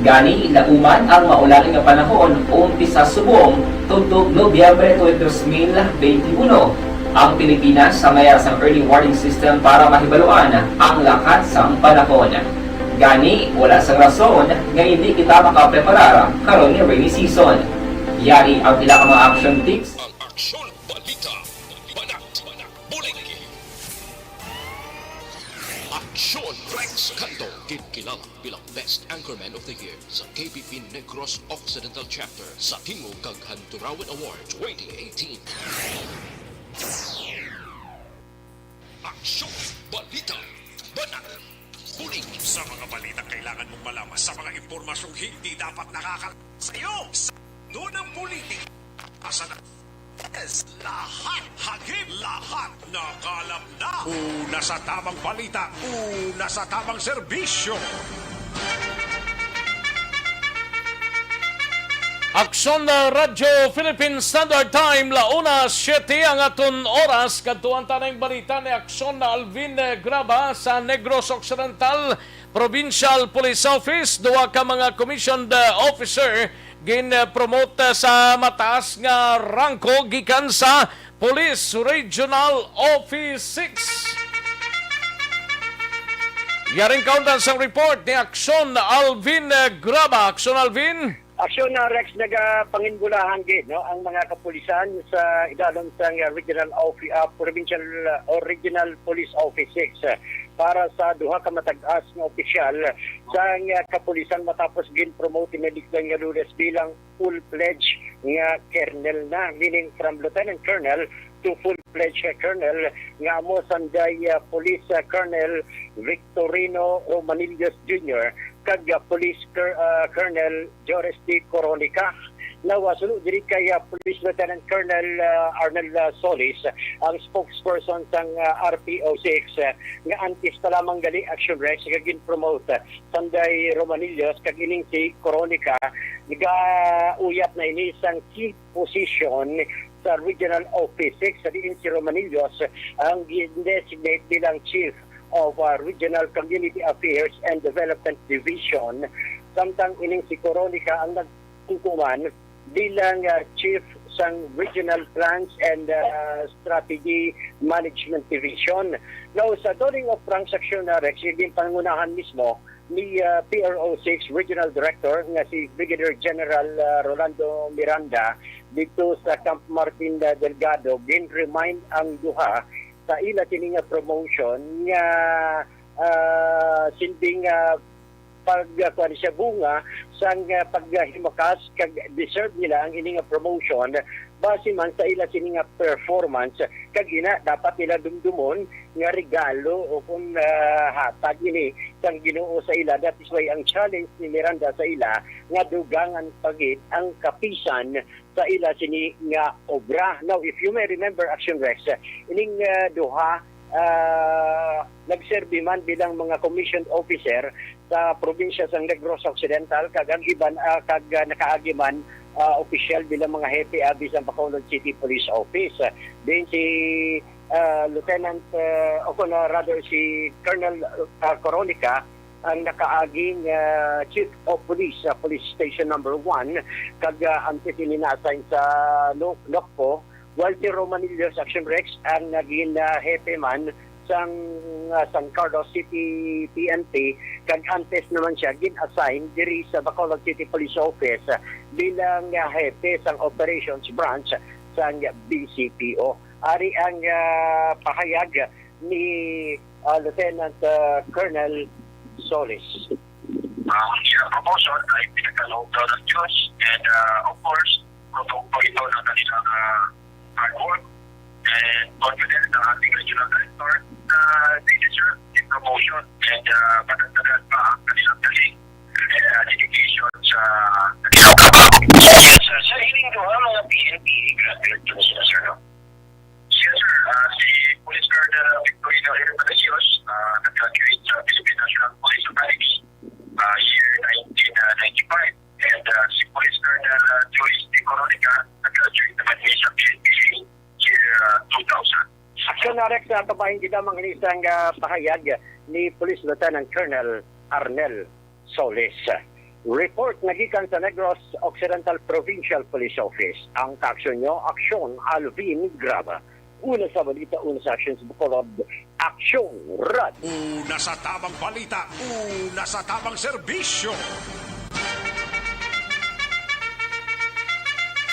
Gani, nauman ang maulan nga panahon umpisa subong tubtob Nobyembre tuig dos mil benti uno. Ang Pilipinas sa mayara sang early warning system para mahibaluan ang lakat sang panahon. Gani, wala sang rason nga indi kita makapreparar karon nga rainy season. Yari ang pila ka mga action tips. Ang Aksyon Balita, Banat, Bulig. Aksyon Rex Cando, ginkilala bilang Best Anchorman of the Year sa K B P Negros Occidental Chapter sa Tingog kag Hanturawan Award twenty eighteen. Aksyon, balita, banat, bulig. Sa mga balitang kailangan mong malaman, sa mga impormasyong hindi dapat nakakal-, sa iyo, sa mundo ng politika, asa na? Yes, lahat, hagip, lahat, nakalap na. Una sa tamang balita, una sa tamang serbisyo. Aksyon na Radyo Philippine Standard Time, la una siete ang aton oras. Kadtuan ta na ang balita ni Aksyon na Alvin, eh, Graba sa Negros Occidental Provincial Police Office. Duha ka mga commissioned, eh, officer gin-promote, eh, sa mataas nga rangko gikan sa Police Regional Office six. Yaring kaundan sang report ni Aksyon Alvin, eh, Graba. Aksyon, Alvin. Aksyon na, Rex, nagapanginbulahan gid, no, ang mga kapulisan sa idalom sang Regional Office, ah, Provincial, ah, or Regional Police Office six, ah, para sa duha ka matag-as nga opisyal sang, ah, kapulisan matapos gin-promote ni Diklan nga Lunes bilang full-fledged nga colonel na, meaning from lieutenant colonel to full-fledged colonel, nga amo sanday, ah, Police, ah, Colonel Victorino Romanillos Junior kag, ah, Police Col-, ah, Colonel Joris D. Coronica. Now, ah, suno diri kay, ah, Police Lieutenant Colonel, ah, Arnel, ah, Solis, ang spokesperson sang, ah, R P O six, ah, nga antes pa lamang gali, Action Rex, nga gin-promote, ah, sanday Romanillos kag ining si Coronica, nagauyap na ini sang chief position sa Regional Office six, sa diin si Romanillos ang gin-designate bilang Chief of, uh, Regional Community Affairs and Development Division, samtang ining si Coronica ang nagkukuman bilang, uh, Chief sang Regional Plans and, uh, Strategy Management Division. Now, sa dawning of transaction na, Rex, ginpangunahan mismo ni, ah, P R O six Regional Director nga si Brigadier General, ah, Rolando Miranda dito sa Camp Martin, ah, Delgado, gin-remind ang duha sa ila sini nga promotion nga, ah, sinding, ah, pag, ah, kuwan siya, bunga sang, ah, paghimukas kag deserve nila ang ini nga promotion base man sa ila sini nga performance, kag ina dapat nila dumdumon nga regalo o kung, ah, hatag ini sang Ginoo sa ila. That is why ang challenge ni Miranda sa ila nga dugangan pa gid ang kapisan sa ila sini nga obra. Now, if you may remember, Action Rex, ining, ah, duha, ah, nagserbi man bilang mga commissioned officer sa probinsya sang Negros Occidental, kag ang iban, ah, kag, ah, nakaagi man, ah, opisyal bilang mga hepe abi sa Bacolod City Police Office. Din si, ah, Lieutenant, ah, o kung, ah, rather, si Colonel, ah, Coronica ang nakaaging, ah, Chief of Police sa Police Station Number One, kag, ah, antes ini na-assign sa Lo-, Locpo, while si Romanillo sa Action Rex ang naging, ah, hepe man sang, ah, San Carlos City P N P, kag antes naman siya gin-assign diri sa Bacolod City Police Office, ah, bilang, ah, hepe sang Operations Branch sang B C P O. Ari ang, ah, pahayag ni, ah, Lieutenant, ah, Colonel Solis. Ang iyang promotion ay pinagkaloob daw ng Diyos, and, ah, of course, produkto ito ng kanilang, ah, hard work and confidence ng ating regional director na they deserve the promotion and, ah, madagdagan pa ang kanilang galing and, ah, dedication sa kanilang trabaho. Sa, sa hiling ko, ang mga P N P graduate po sila, sir, no? Yes, sir. Ah, si Police Colonel Victorino Herbalicios, ah, nag-graduate sa Philippine National Police Academy, ah, year nineteen ninety-five. And, ah, si Police Colonel, ah, Joyce D. Coronica, nag-graduate naman niya sa P N P year, ah, two thousand. Action, Rex, ah, kabahin gid ang mga isang, ah, pahayag ni Police Lieutenant Colonel Arnel Solis. Report nga gikan sa Negros Occidental Provincial Police Office. Ang kaaksyon nyo, Aksyon Alvin Graba. Una sa balita, una sa aksyon sa Bacolod, Aksyon Rad. Una sa tabang balita, una sa tabang serbisyo.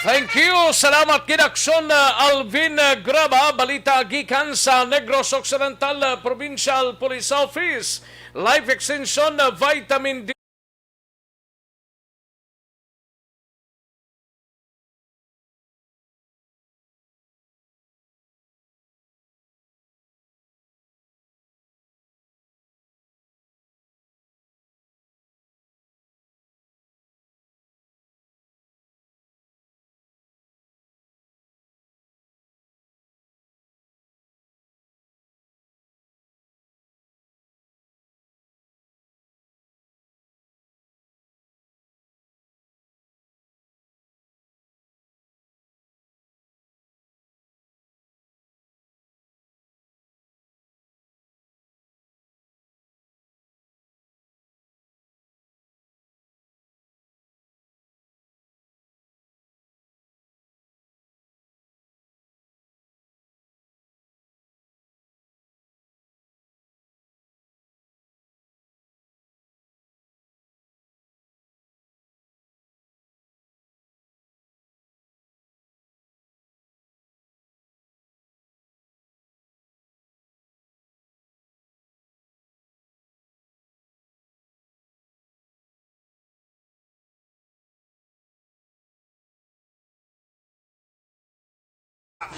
Thank you. Salamat gid, Aksyon, uh, Alvin, uh, Graba. Balita gikan sa Negros Occidental, uh, Provincial Police Office. Life Extension, uh, Vitamin D.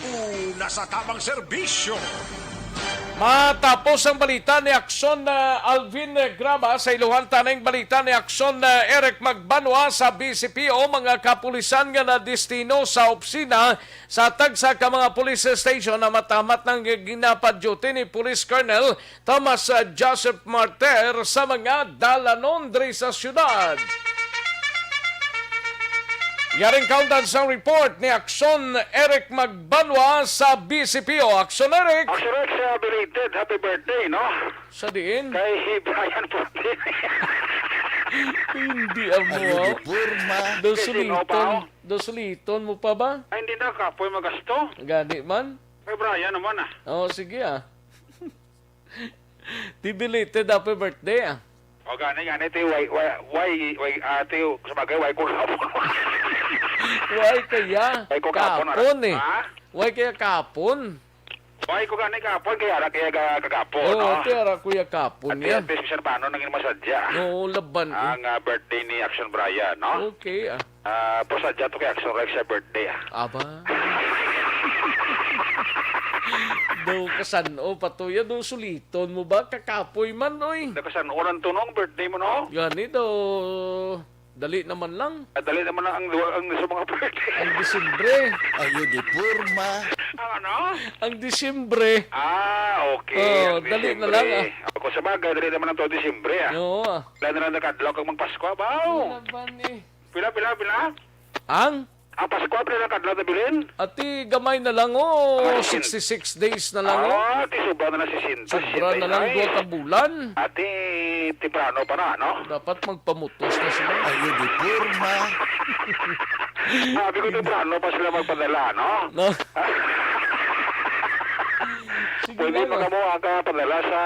Una sa tamang serbisyo. Matapos ang balita ni Akson, ah, Alvin Graba, sa iluhan taning balita ni Akson, ah, Eric Magbanwa sa B C P O, mga kapulisan nga nadestino sa opisina sa tagsa ka mga police station na matamat ng ginapadyuti ni Police Colonel Thomas, ah, Joseph Martir sa mga dalanon diri sa syudad. Yaring kaundan sang report ni Akson Eric Magbanwa sa B C P O. Akson Eric! Akson Eric, sa belated happy birthday, no? Sa diin? Kay Brian Puti. Hindi amo, ah. Di porma. Daw suliton. Daw suliton mo pa ba? Ay, hindi na, kapoy magasto. Gani man? Kay Brian naman, ah. Oh, sige, ah. Di belated happy birthday, ah. O, gani, gani, ti, why, why, why, why, ah, ti, sa bagay, why ko kahapon? Why kaya? Why ko kahapon, ah? Kahapon, eh. Ha? Why kaya kahapon? Why ko gani kahapon? Kaya ara kaya ga-, kagapon, no? Oo, ti ara kuya kahapon. At yan, at least, bisan paano, nangin masadya. Oo, laban, eh. Ang, ah, birthday ni Action Brian, no? Okay, ah. Ah, pero sadya to kay Action Rex sa birthday, ah. Aba. Daw kasan-o pa to. Ya, daw suliton mo ba? Kakapoy man, oy. Nakasan-o lang to, no, ang birthday mo, no? Gani daw. Dali naman lang. Ah, dali naman lang ang, ang sa mga birthday. Ang Disyembre. Ayo, di porma. Ang ano? Ang Disyembre. Ah, okay. Oh, ang dali na Disyembre lang, ah. Ako sa bagay, dali naman ang to Disyembre, ah. Oo, ah. Wala na lang nakadlaw kag magpasko, ah, baw. Wala ba ni? Pila, pila, pila? Ang? Ang Pasko, pila na kadlaw na bilin? Ati, gamay na lang, oh. Ah, sixty-six days na lang, oh. Ah, ti sobra na lang sesenta, Sobra na lang, sesenta y seis. Duha ka bulan. Ati, temprano pa na, no? Dapat magpamutos na sila. Ayo, di porma. Sabi ko, temprano pa sila magpadala, no? No? Sige Pwede lang, pa ah. Kamo ang kapadala sa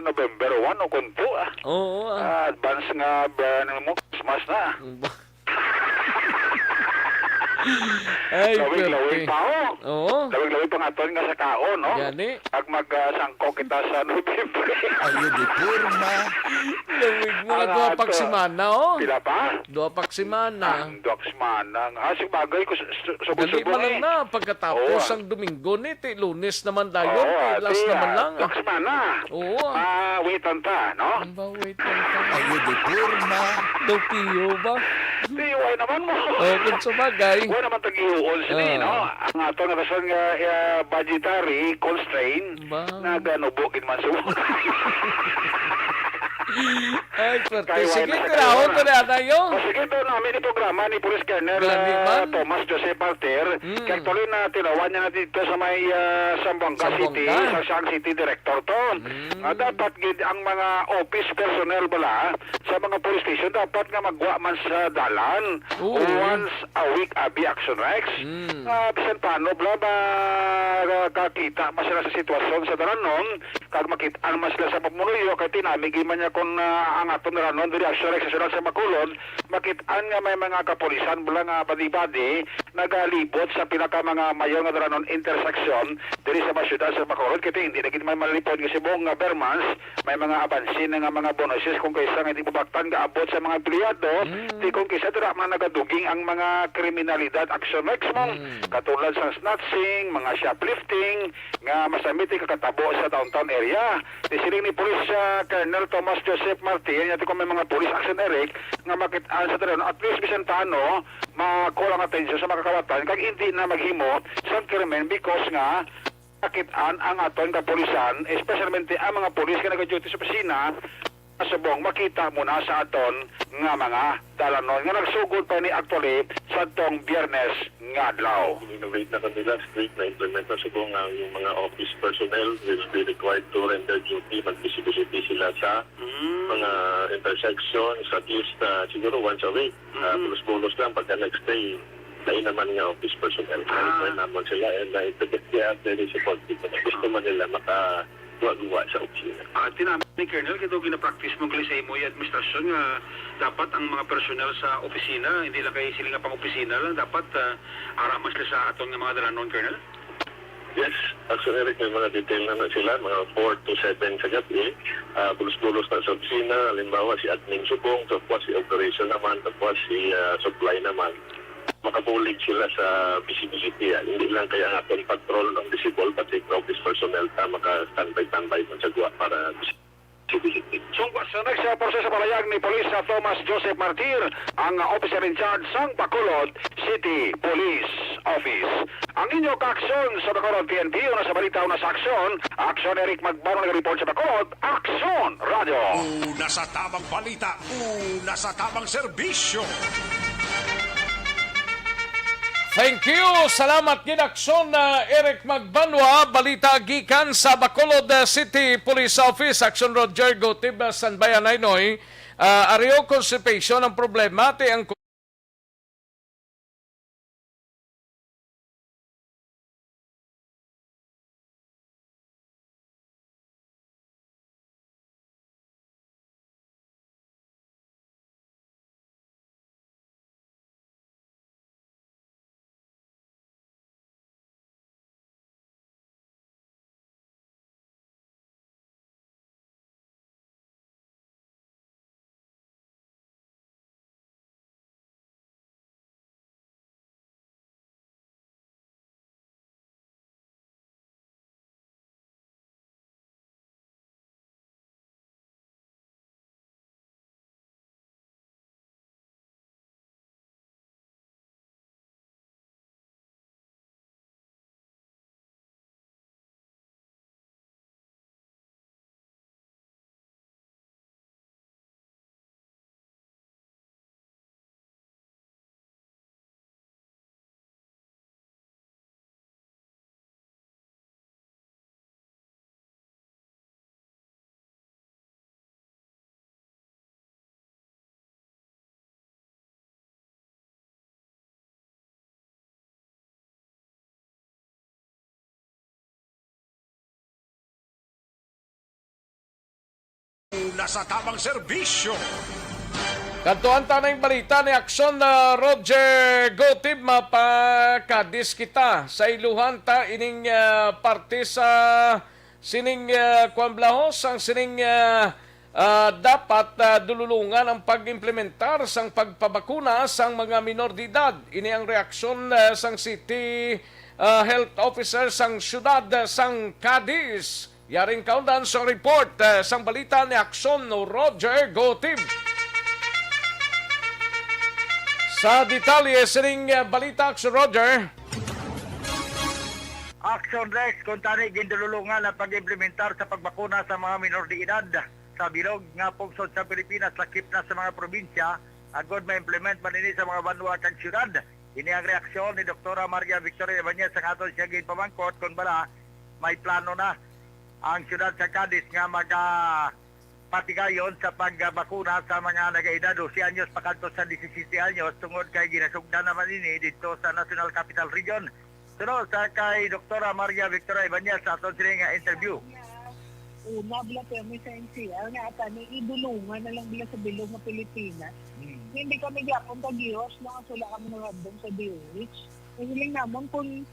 November one o kunto, ah. Oo, ah. Ah, advance nga, ba, ano mo, Christmas na. Ang ba- Ay, Lawig-lawig perte. Pa, oh. Oo. Lawig-lawig pa nga ton nga sa kaon, no? Gani. Pag mag, ah, sangko kita sa November. Ayo, di porma. Lawig mo nga Ang duha ato. Pag semana, oh. Pila pa? Duha pag semana. Ah, duha ka semana. Ah, sabagay, kus-, su-, Dali subong-subong man lang eh. Na, pagkatapos Oo, ah. Ang Domingo ni, ti Lunes naman dayon, Oo, ti last ati, naman ah, lang. Duha ka semana. Oo, ah. Ah, wait lang ta, no? Ang ba, wait lang ta. Ayo, di porma. Daw piyo ba? Di, why naman mo? Oh, kung sabagay. Wala naman tag-ihuon sini, Ah. No? Ang ato nga rason nga, ah, budgetary constraint, Ba? Naganubo gid man sa Ay, perte. Kay Sige, wala na tirahon kayo, ko na tayo. O, sige, to, namin ni programa ni Police Colonel, Gani ah, man. Thomas Joseph Martir. Mm. Kay actually, na tilawan niya na dito sa may, ah, Zamboanga Zamboanga. City, sa siyang city director to. Mm. Nga dapat gid ang mga office personnel bala sa mga police station dapat nga magwa man sa dalan Oo. Once a week abi Action Rex. Mm. Ah, bisan paano bala ba, ah, kakita man sila sa sitwasyon sa dalanon, kag makit-an man sila sa pamuluyo, kay tinamigi man niya kung, ah, ang aton dalanon diri Action Rex sa siyudad sa Bacolod, makit-an nga may mga kapulisan bala nga badi-badi nagalibot sa pila ka mga mayor nga dalanon intersection diri sa mga siyudad sa Bacolod, kay hindi na gid man malipod nga subong nga Bermans, may mga abanse na nga mga bonuses kung kaysa nga hindi mabaktan nga abot sa mga empleyado, Mm. Di kung kaysa dira man nagaduging ang mga kriminalidad action next mo, Mm. Katulad sa snatching, mga shoplifting, nga masamit ikakatabo sa downtown area. Di siling ni Police, ah, Colonel Thomas Joseph Martir, nga ti kung may mga police action Eric, nga makit-an sa tereno, at least bisan paano, ma-call ang atensyon sa mga kawatan, kag hindi na maghimo sang krimen because nga, Nakit-an ang aton kapulisan, especialmente ang mga pulis nga nagaduty sa opisina, subong makita mo na sa aton nga mga dalanon nga nagsugod pa ni actually sa tong Biyernes nga adlaw. Innovate na kanila, strict na implement na subong nga yung mga office personnel will be required to render duty, mag-visibility sila sa Mm. mga intersections, at least, ah, siguro once a week. Ah, Mm. bulos-bulos lang pagka next day, lain naman nga office personnel. Ah. Kaya naman sila, and I think they are very supportive. Gusto man nila makaguwa-guwa sa opisina. Ah, tinama ni Colonel, kaya daw ginapractice mo gali sa imo yung administrasyon nga dapat ang mga personnel sa opisina, hindi lang kay sila nga pang-opisina lang, dapat, ah, ara man sila sa aton nga mga dalanon, Colonel? Yes, actually, Eric, may mga detail na na sila, mga four to seven sa gabi. Ah, bulos-bulos na sa opisina, halimbawa, si admin subong, tapos si operation naman, tapos si, ah, supply naman. makabulig sila sa visibility. Ah, hindi lang kaya nga aton patrol ang visible, but the office personnel ta maka-standby-standby man sa guwa para visibility. Sungkwa sa next, uh, proseso, palayag ni Police, uh, Thomas Joseph Martir, ang, uh, officer in charge sang Bacolod City Police Office. Ang inyo kaaksyon sa Bacolod P N P, una sa balita, una sa aksyon. Aksyon, Eric Magbanwa, nag-report sa Bacolod. Aksyon, Radyo. Una sa tamang balita, una sa tamang serbisyo. Thank you. Salamat gid, Aksyon, uh, Eric Magbanwa. Balita gikan sa Bacolod, uh, City Police Office. Aksyon, Roger Gotib, uh, Sanbayan Aynoy. Uh, Ario, constipation ang problema, ti ang Una sa tamang serbisyo. Kadtuan ta na ning balita ni Aksyon, ah, Roger Gotib, mapakadis kita sa iluhan ta ining, ah, parte sa sining, ah, kwan, Blahos, ang sining, ah, ah, dapat, ah, dululungan ang pag-implementar sang pagpabakuna sang mga minor de edad. Ini ang reaksyon, ah, sang City, ah, Health Officer sang siyudad, ah, sang Cadiz. Yaring kaundan sang report, eh, sang balita ni Aksyon Roger Gotib. Sa detalye sining, eh, balita, Aksyon Roger. Action Rex, kung tani gindululungan ang pag-implementar sa pagbakuna sa mga minor de edad sa bilog nga pungsod sa Pilipinas, lakip na sa mga probinsya, agod ma-implement man ini sa mga banwa kag siyudad. Ini ang reaksyon ni Doktora Maria Victoria Ibanez, ang aton siya ginpamangkot kung bala may plano na ang siyudad sa Cadiz nga magapatigayon sa pagbakuna sa mga nagaedad dose anyos pakadto sa disisiyete anyos, tungod kay ginasugdan naman ini didto sa National Capital Region. Suno sa kay Doktora Maria Victoria Ibanez sa aton sini nga interview. Una, bala, pero may sa N C R nga ata ni idulungan na lang bala sa bilog nga Pilipinas. Hmm. Hindi kami gyapon kagihos, no, nga wala kami nagabdong sa D O H. Ang hiling namon kung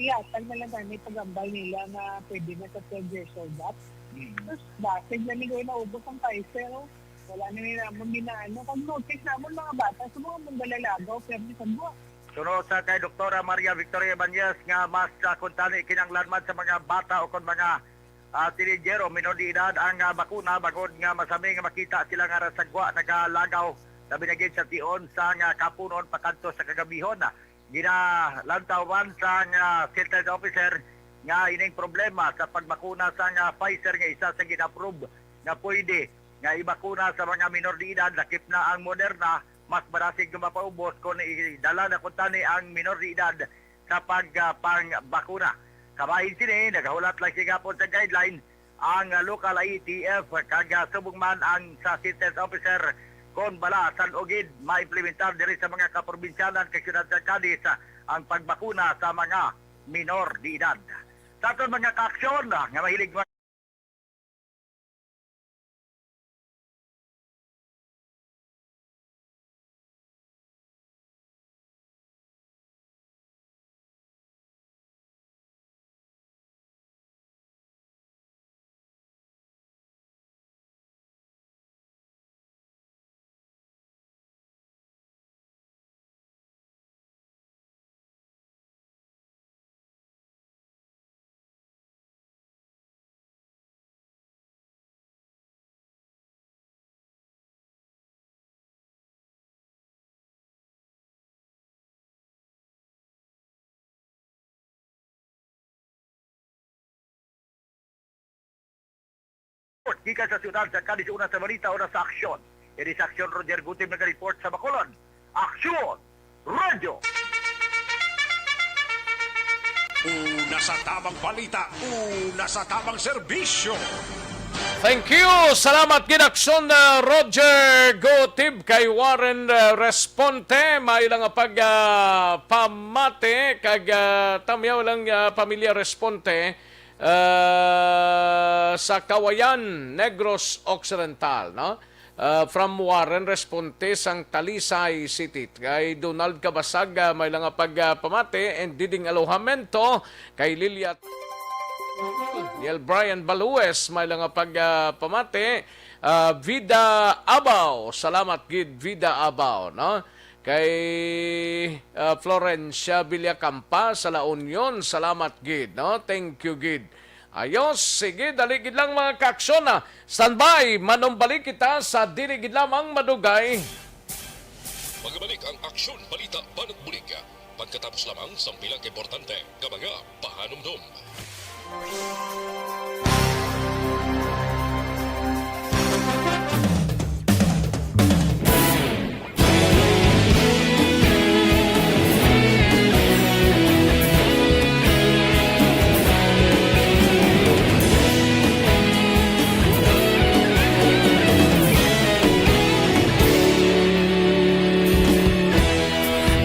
ihatag na lang kami pagambal nila nga pwede na sa twelve years old up. Hmm. Tapos, basig na ni naubos ang Pfizer, oh. Wala na ni namon ginaano. Kag notice namon mga bata sa mga manggalalagaw, pero sa buwan. Suno sa kay Doktora Maria Victoria Ibanez nga mas, ah, kuntani kinahanglan man sa mga bata o kon mga, ah, teenager o minor de edad ang, ah, bakuna, bangod nga masami nga makita sila nga ra sa gwa nagalagaw, labi na gid sa tion sa nga kapunon pakadto sa kagabihon. Ginalantawan sang, ah, Health Officer nga ining problema sa pagbakuna sang, ah, Pfizer nga isa sa gin-approve nga pwede nga ibakuna sa mga minor de edad, lakip na ang Moderna, mas madasig nga mapaubos kon idala na kuntani ang minor de edad sa pag, ah, pangbakuna. Kabahin sini, nagahulat lang siya gapon sa guideline ang, ah, local I A T F, kag, ah, subong man ang sa Health Officer, kon bala san-o gid maimplementar diri sa mga kaprobinsyanan kag siyudad sa Cadiz, ah, ang pagbakuna sa mga minor de edad. Sa aton mga kaaksyon, ah, nga mahilig Gikan sa siyudad sa Cadiz, una sa balita, una sa aksyon. Ini sa aksyon, Roger Gutib naga-report sa Bacolod. Aksyon! Radyo! Una sa tamang balita, una sa tamang serbisyo. Thank you. Salamat gid, Aksyon, uh, Roger Gutib, kay Warren, uh, Responte. May lang pag, uh, pamati kag, uh, tamyaw lang, uh, pamilya Responte, uh, sa Kawayan, Negros Occidental, no? Uh, from Warren Responte sang Talisay City. Kay Donald Kabasag, uh, may lang pag, uh, pamati, and Diding Alojamento, kay Lilia Niel Brian Balues, may lang pag, ah, pamati. Ah, Vida Abaw, salamat gid, Vida Abaw, no? Kay, ah, Florencia Villacampa sa La Union, salamat gid, no? Thank you gid. Ayos, sige, dali gid lang, mga kaaksyon, ah. Standby, manumbalik kita sa dili gid lamang madugay. Magabalik ang Aksyon Balita Banat Bulig pagkatapos lamang sang pila ka importante nga mga pahanumdom.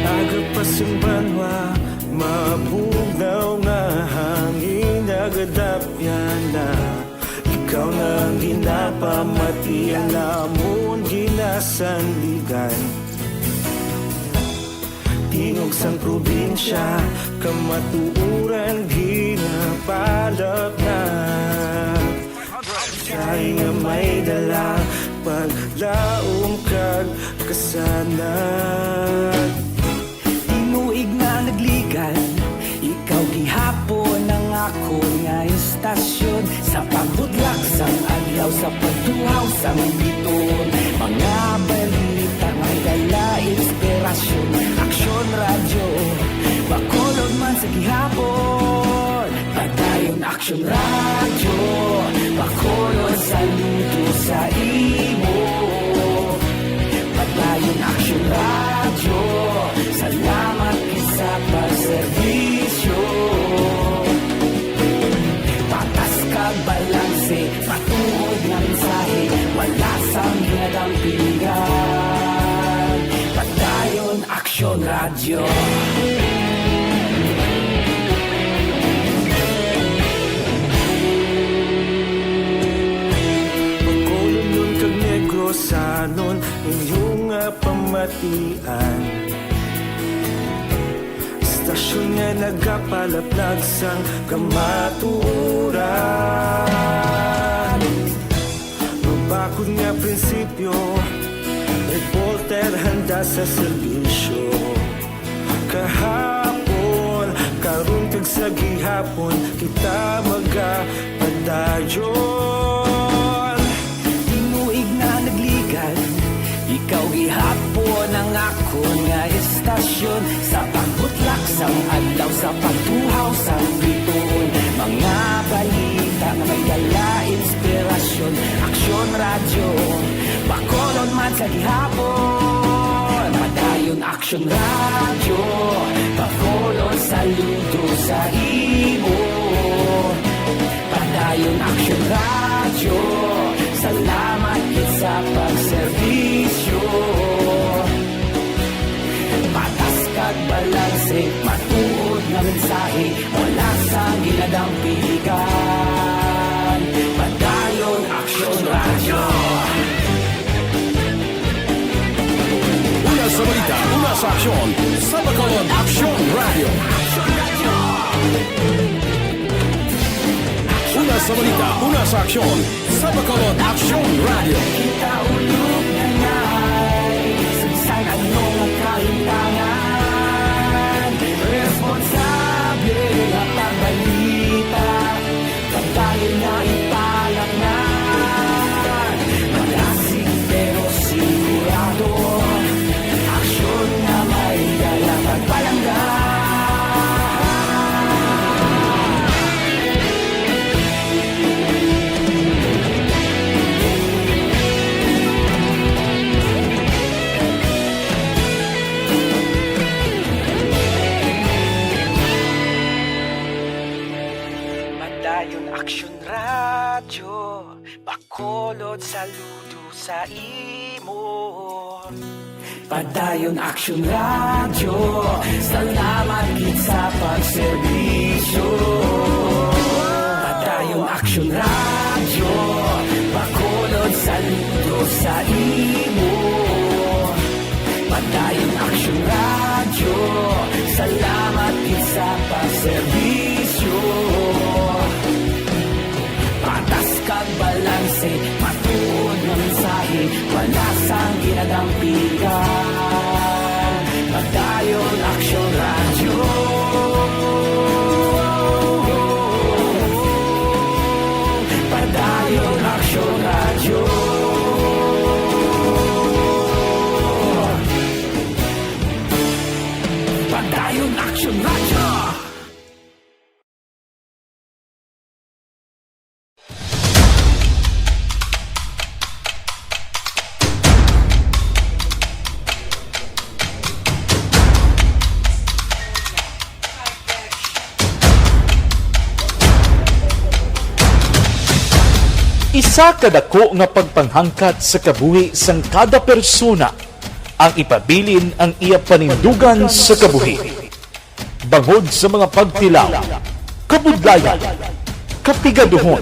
Aga pa sing banwa, mabugnaw nga hangin nagadapyan na. Ikaw na ang ginapamati, ang amon ginasandigan. Tingog sang probinsya, kamatuoran ginapalapnag. Kay nga may dala, paglaom kag kasanag. Tinuig nga nagligan, ikaw gihapon ang akon nga istasyon. Sa pagbutlak sang adlaw, sa pagtuhaw sang biton, mga balita may dala inspirasyon. Aksyon Radyo, Bacolod man sa gihapon. Padayon Aksyon Radyo, Bacolod, saludo sa imo. Padayon Aksyon Radyo, salamat gid sa pagserbisyo. Patas kag balanse, matuod nga mensahe, wala sang ginadampigan. Padayon Aksyon Radyo. Bacolodnon kag Negrosanon, inyo nga pamatian. Istasyon nga nagapalaplag sang kamatuoran. Mabakod nga prinsipyo, reporter handa sa serbisyo. Kahapon, karon kag sa gihapon, kita magapadayon. Tinuig nga nagligan, ikaw gihapon ang akon nga istasyon. Sa pagbutlak sang adlaw, sa pagtuhaw sang bituon, mga balita nga may dala inspirasyon. Aksyon Radyo, Bacolod man sa gihapon. Padayon Aksyon Radyo, Bacolod, saludo sa imo. Padayon Aksyon Radyo, salamat gid sa pagserbisyo. Patas kag balanse, matuod nga mensahe, wala sang ginadampigan. Padayon Aksyon Radyo. Una sa balita, una sa aksyon, sa Bacolod Aksyon Radyo. Una sa balita, una sa aksyon, sa Bacolod Aksyon Radyo. Kita ulog na ngay, sa bisan ano nga kahintangan, responsable nga pagbalita. Padayon nga ipalapngan, malasig pero sigurado. Aksyon nga may dala pagpalangga. Saludo sa imo. Padayon Action Radio, salamat gid sa pagserbisyo. Padayon Action Radio, Bacolod, saludo sa imo. Padayon Action Radio, salamat gid sa pagserbisyo. Patas kag balanse, matuod nga mensahe, wala sang ginadampigan. Padayon Action Radio. Padayon Action Radio. Padayon Action Radio. Isa ka dako nga pagpanghangkat sa kabuhi sang kada persona ang ipabilin ang iya panindugan sa kabuhi. Bangod sa mga pagtilaw, kabudlayan, kapigaduhon,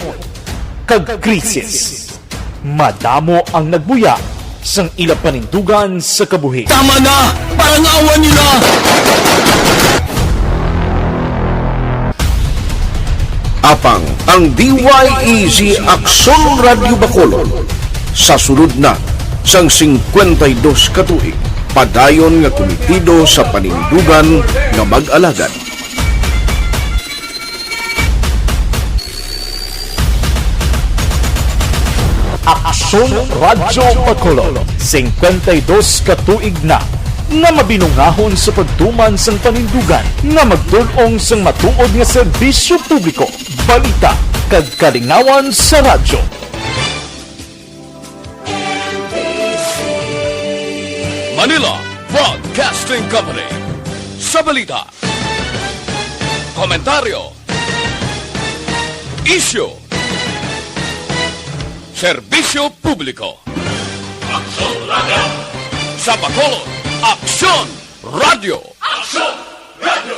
kag krisis, madamo ang nagbuya sang ila panindugan sa kabuhi. Tama na! Parangawan niyo na! Apang ang D Y E Z Aksyon Radyo Bacolod sa sulod na sang singkwenta y dos ka tuig, padayon nga kumitido sa panindugan nga mag-alagad. Aksyon Radyo Bacolod, singkwenta y dos ka tuig na nga mabinungahon sa pagtuman sang panindugan nga magtul-ong sang matuod nga serbisyo publiko, balita, kag kalingawan sa radyo. Manila Broadcasting Company. Sa balita, komentaryo, isyu, serbisyo publiko. Aksyon Radyo. Sa Bacolod, Aksyon Radyo. Aksyon Radyo.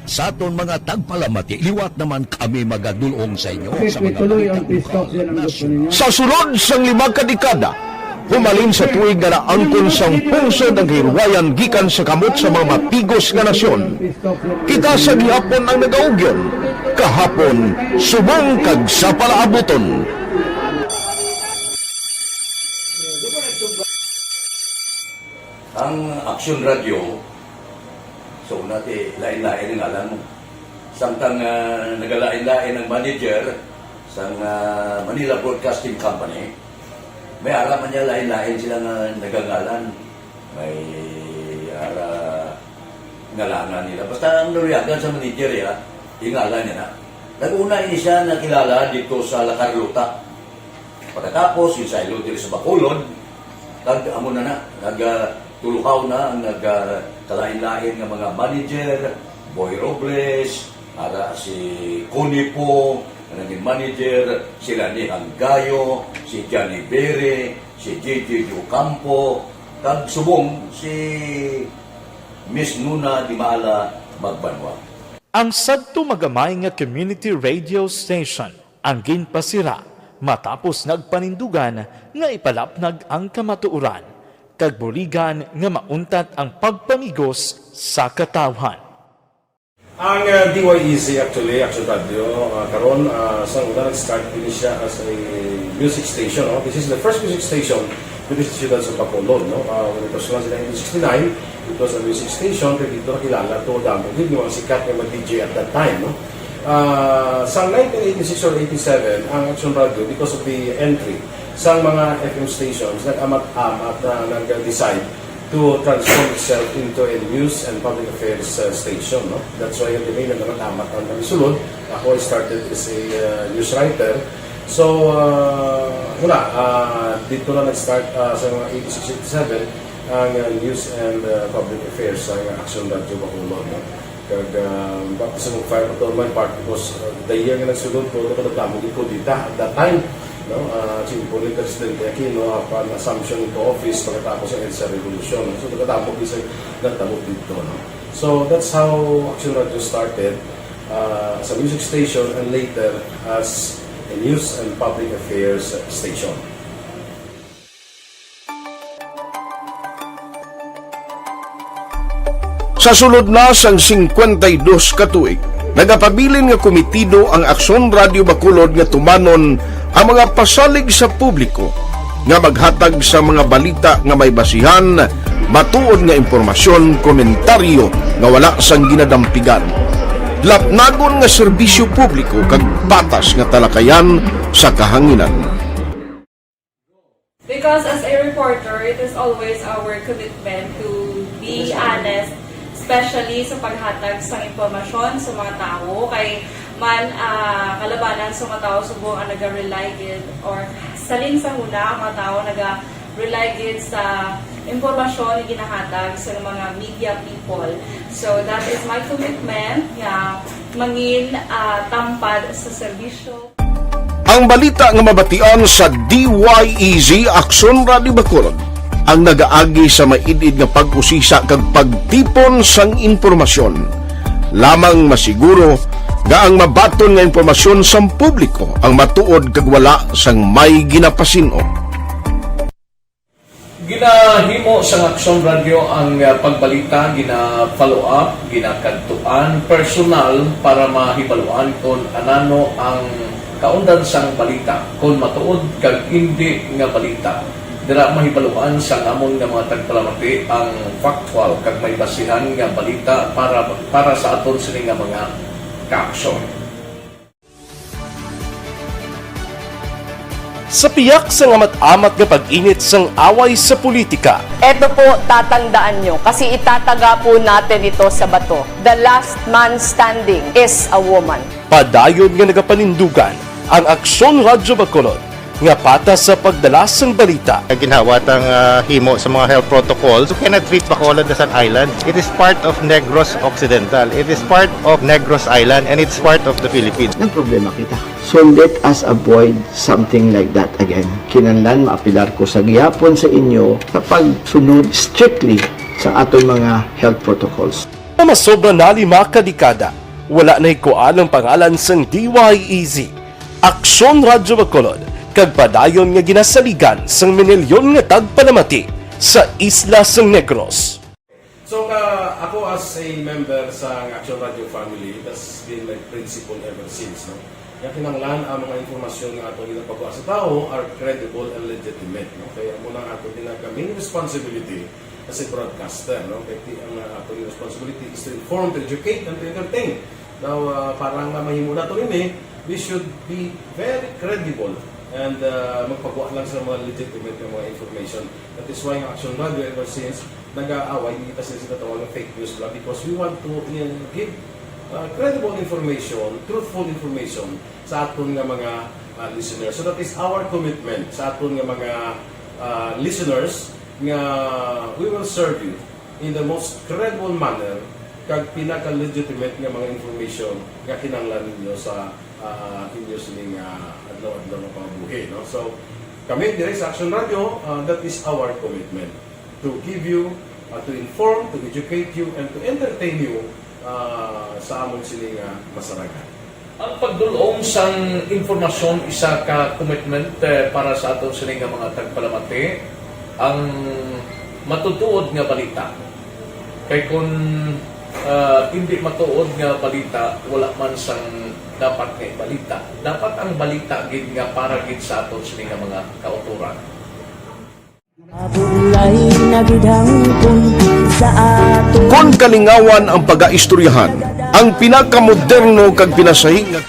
Sa aton mga tagpalamati, liwat naman kami magadul-ong sa inyo sa mga balita lokal, nasyonal. Sa sulod sang lima ka dekada, humalin sa tuig nga naangkon sang pungsod ang kahilwayan gikan sa kamot sa mga mapigos nga nasyon. Kita sa gihapon ang nagaugyon, kahapon, subong kag sa palaabuton. Ang Aksyon Radyo, so, una ti, lain-lain ang ngalan mo. Samtang, ah, nagalain-lain ang manager sang, ah, Manila Broadcasting Company, may ara man niya lain-lain sila nga nagangalan. May ara ngalangan nila. Basta ang naluyagan sa manager, ya, ingalan niya na. Nag-una ini siya nakilala dito sa La Carlota. Pagkatapos, yung saylo diri sa Bacolod, kag amo na na, nag, ah, tuluhaw na ang nag, ah, kalain-lain nga mga manager, Boy Robles, ara si Connie Po, nga naging manager, si Rani Hanggayo, si Johnny Bere, si J J Ocampo, kag subong si Miss Nuna Dimala Magbanwa. Ang sadto magamay nga community radio station ang ginpasira matapos nagpanindugan nga ipalapnag ang kamatuoran kag buligan nga mauntat ang pagpamigos sa katawhan. Ang, ah, D Y E Z actually, Action Radio, ah, karon, ah, sa una nag-start din siya as a music station, no? This is the first music station within the siyudad sa Bacolod, no? Ah, when it was launched in nineteen sixty-nine, it was a music station, kaya dito nakilala to, damo gid yung mga sikat nga mga D J at that time, no? Ah, sa nineteen eighty-six or eighty-seven, ang Action Radio, because of the entry sa mga F M stations, nag-amat-amat na nag-decide to transform itself into a news and public affairs, uh, station, no? That's why yung name na naman, Amat ang Sulod. Ako, I started as a, uh, news writer. So, uh, wala, uh, dito na nag-start, uh, sa mga eighty-six, eighty-seven, ang, uh, news and, uh, public affairs sa Action Radio Bacolod, no? Kag, ah, baptism of fire pa to my part because, ah, the year nga nagsulod ko, nagdamo gid ko dita at that time, no? Ah, simple ni Presidente Aquino, upon assumption into office, pagkatapos sa EDSA Revolution. So, nagdamo gid sa nagdamo dito, no? So, that's how Action Radio started, ah, as a music station and later as a news and public affairs station. Sa sulod na sang singkwenta y dos ka tuig, nagapabilin nga komitido ang Aksyon Radio Bacolod nga tumanon ang mga pasalig sa publiko nga maghatag sa mga balita nga may basihan, matuod nga impormasyon, komentaryo nga wala sang ginadampigan, lapnagon nga serbisyo publiko kag patas nga talakayan sa kahanginan. Because as a reporter, it is always our commitment to be honest, especially sa paghatag sa impormasyon sa mga tawo. Kay man, ah, kalabanan sa mga tawo subong ang naga-rely gid or salin sa huna ang mga tawo naga-rely gid sa impormasyon nga ginahatag sa mga media people. So that is my commitment nga mangin ah, tampad sa serbisyo. Ang balita nga mabatian sa D Y E Z Aksyon Radio Bacolod ang nagaagi sa maid-id nga pag-usisa kag pagtipon sang impormasyon. Lamang masiguro nga ang mabaton nga impormasyon sang publiko ang matuod kag wala sang may ginapasin-o. Ginahimo sang Aksyon Radyo ang ah, pagbalita, gina-follow up, ginakadtuan personal para mahibaluan kon anano ang kaundan sang balita, kon matuod kag indi nga balita. Dira mahibaluan sang amon nga mga tagpalamati ang factual kag may basihan nga balita para para sa aton sini nga mga kaaksyon. Sa piyak sang amat-amat nga pag-init sang away sa politika, Eto po, tatandaan nyo, kasi itataga po natin ito sa bato. The last man standing is a woman. Padayon nga nagapanindugan ang Aksyon Radyo Bacolod nga patas sa pagdala sang balita. Ginhawa tang ah, himo sa mga health protocols. You cannot treat Bacolod as an island. It is part of Negros Occidental. It is part of Negros Island and it's part of the Philippines. Nagproblema kita. So let us avoid something like that again. Kinahanglan maapilar ko sa gihapon sa inyo sa pagsunod strictly sa aton mga health protocols. Nga masobra na lima ka dekada, wala nahikuan ang pangalan sang D Y E Z. Aksyon Radyo Bacolod, kag padayon nga ginasaligan sang minilyon nga tagpalamati sa isla sang Negros. So ka ako as a member sa Action Radio family, that's been my principle ever since, no? Nga kinahanglan ang mga impormasyon nga ato ginapagwa sa tawo are credible and legitimate, no? Kaya mo lang ato ginag main responsibility as a broadcaster, no? Kaya ti- ang uh, ato responsibility is to inform, to educate, and to entertain. Now, uh, para nga mahimo nato ini, we should be very credible and uh, magpagwa lang sa mga legitimate nga mga information. That is why ang Action Radio ever since nag-aaway, hindi kasi sila tawag ng fake news lang because we want to uh, give uh, credible information, truthful information sa aton nga mga uh, listeners. So that is our commitment sa aton nga mga uh, listeners nga we will serve you in the most credible manner kag pinaka-legitimate nga mga information nga kinahanglan ninyo sa uh, inyo sining uh, adlaw-adlaw nga pangabuhi, no? So kami dire sa Action Radio, uh, that is our commitment to give you, uh, to inform, to educate you, and to entertain you uh, sa amon sini nga masarangan. Ang pagdul-ong sang impormasyon isa ka commitment eh, para sa aton sini nga mga tagpalamati. Ang matutuod nga balita. Kay kun ah, hindi matuod nga balita, wala man sang dapat nga ibalita. Dapat ang balita gid nga para gid sa aton sini nga mga kautoran. Mabulay na gid hangpon sa ato. Kon kalingawan ang pagaistoryahan, ang pinakamoderno kag pinasahi nga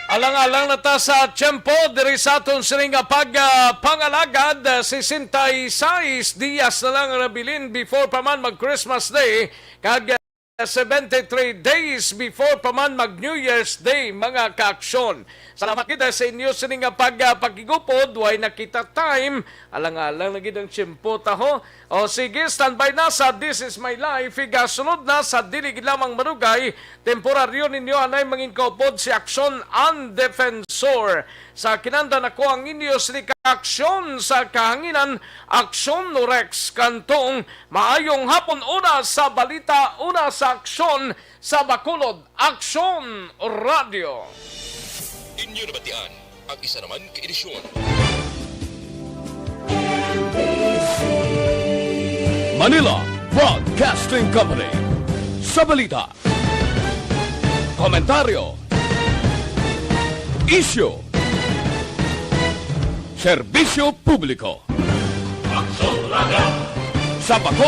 Alang-alang na ta sa tiyempo diri sa aton sini nga pag ah, pangalagad, ah, sesenta y seis dias na lang ang nabilin before pa man mag Christmas Day kag ah, seventy-three days before pa man mag New Year's Day, mga kaaksyon. Salamat kita sa inyo sini nga pag ah, pakigupod, way na kita time, alang-alang na gid ang tiyempo taho. O sige, standby na sa This Is My Life. Igasunod na sa dili gid lamang marugay, temporaryo ninyo anay mangin kaupod si Aksyon ang Defensor. Sa kinanda nako ang inyo sini ka Aksyon sa kahanginan, Aksyon Rex Cantong. Maayong hapon, una sa balita, una sa aksyon sa Bacolod, Aksyon Radio. Inyo nabatian ang isa naman ka edisyon. Manila Broadcasting Company. Sa balita, komentaryo, isyu, serbisyo publiko. Sa Bacolod,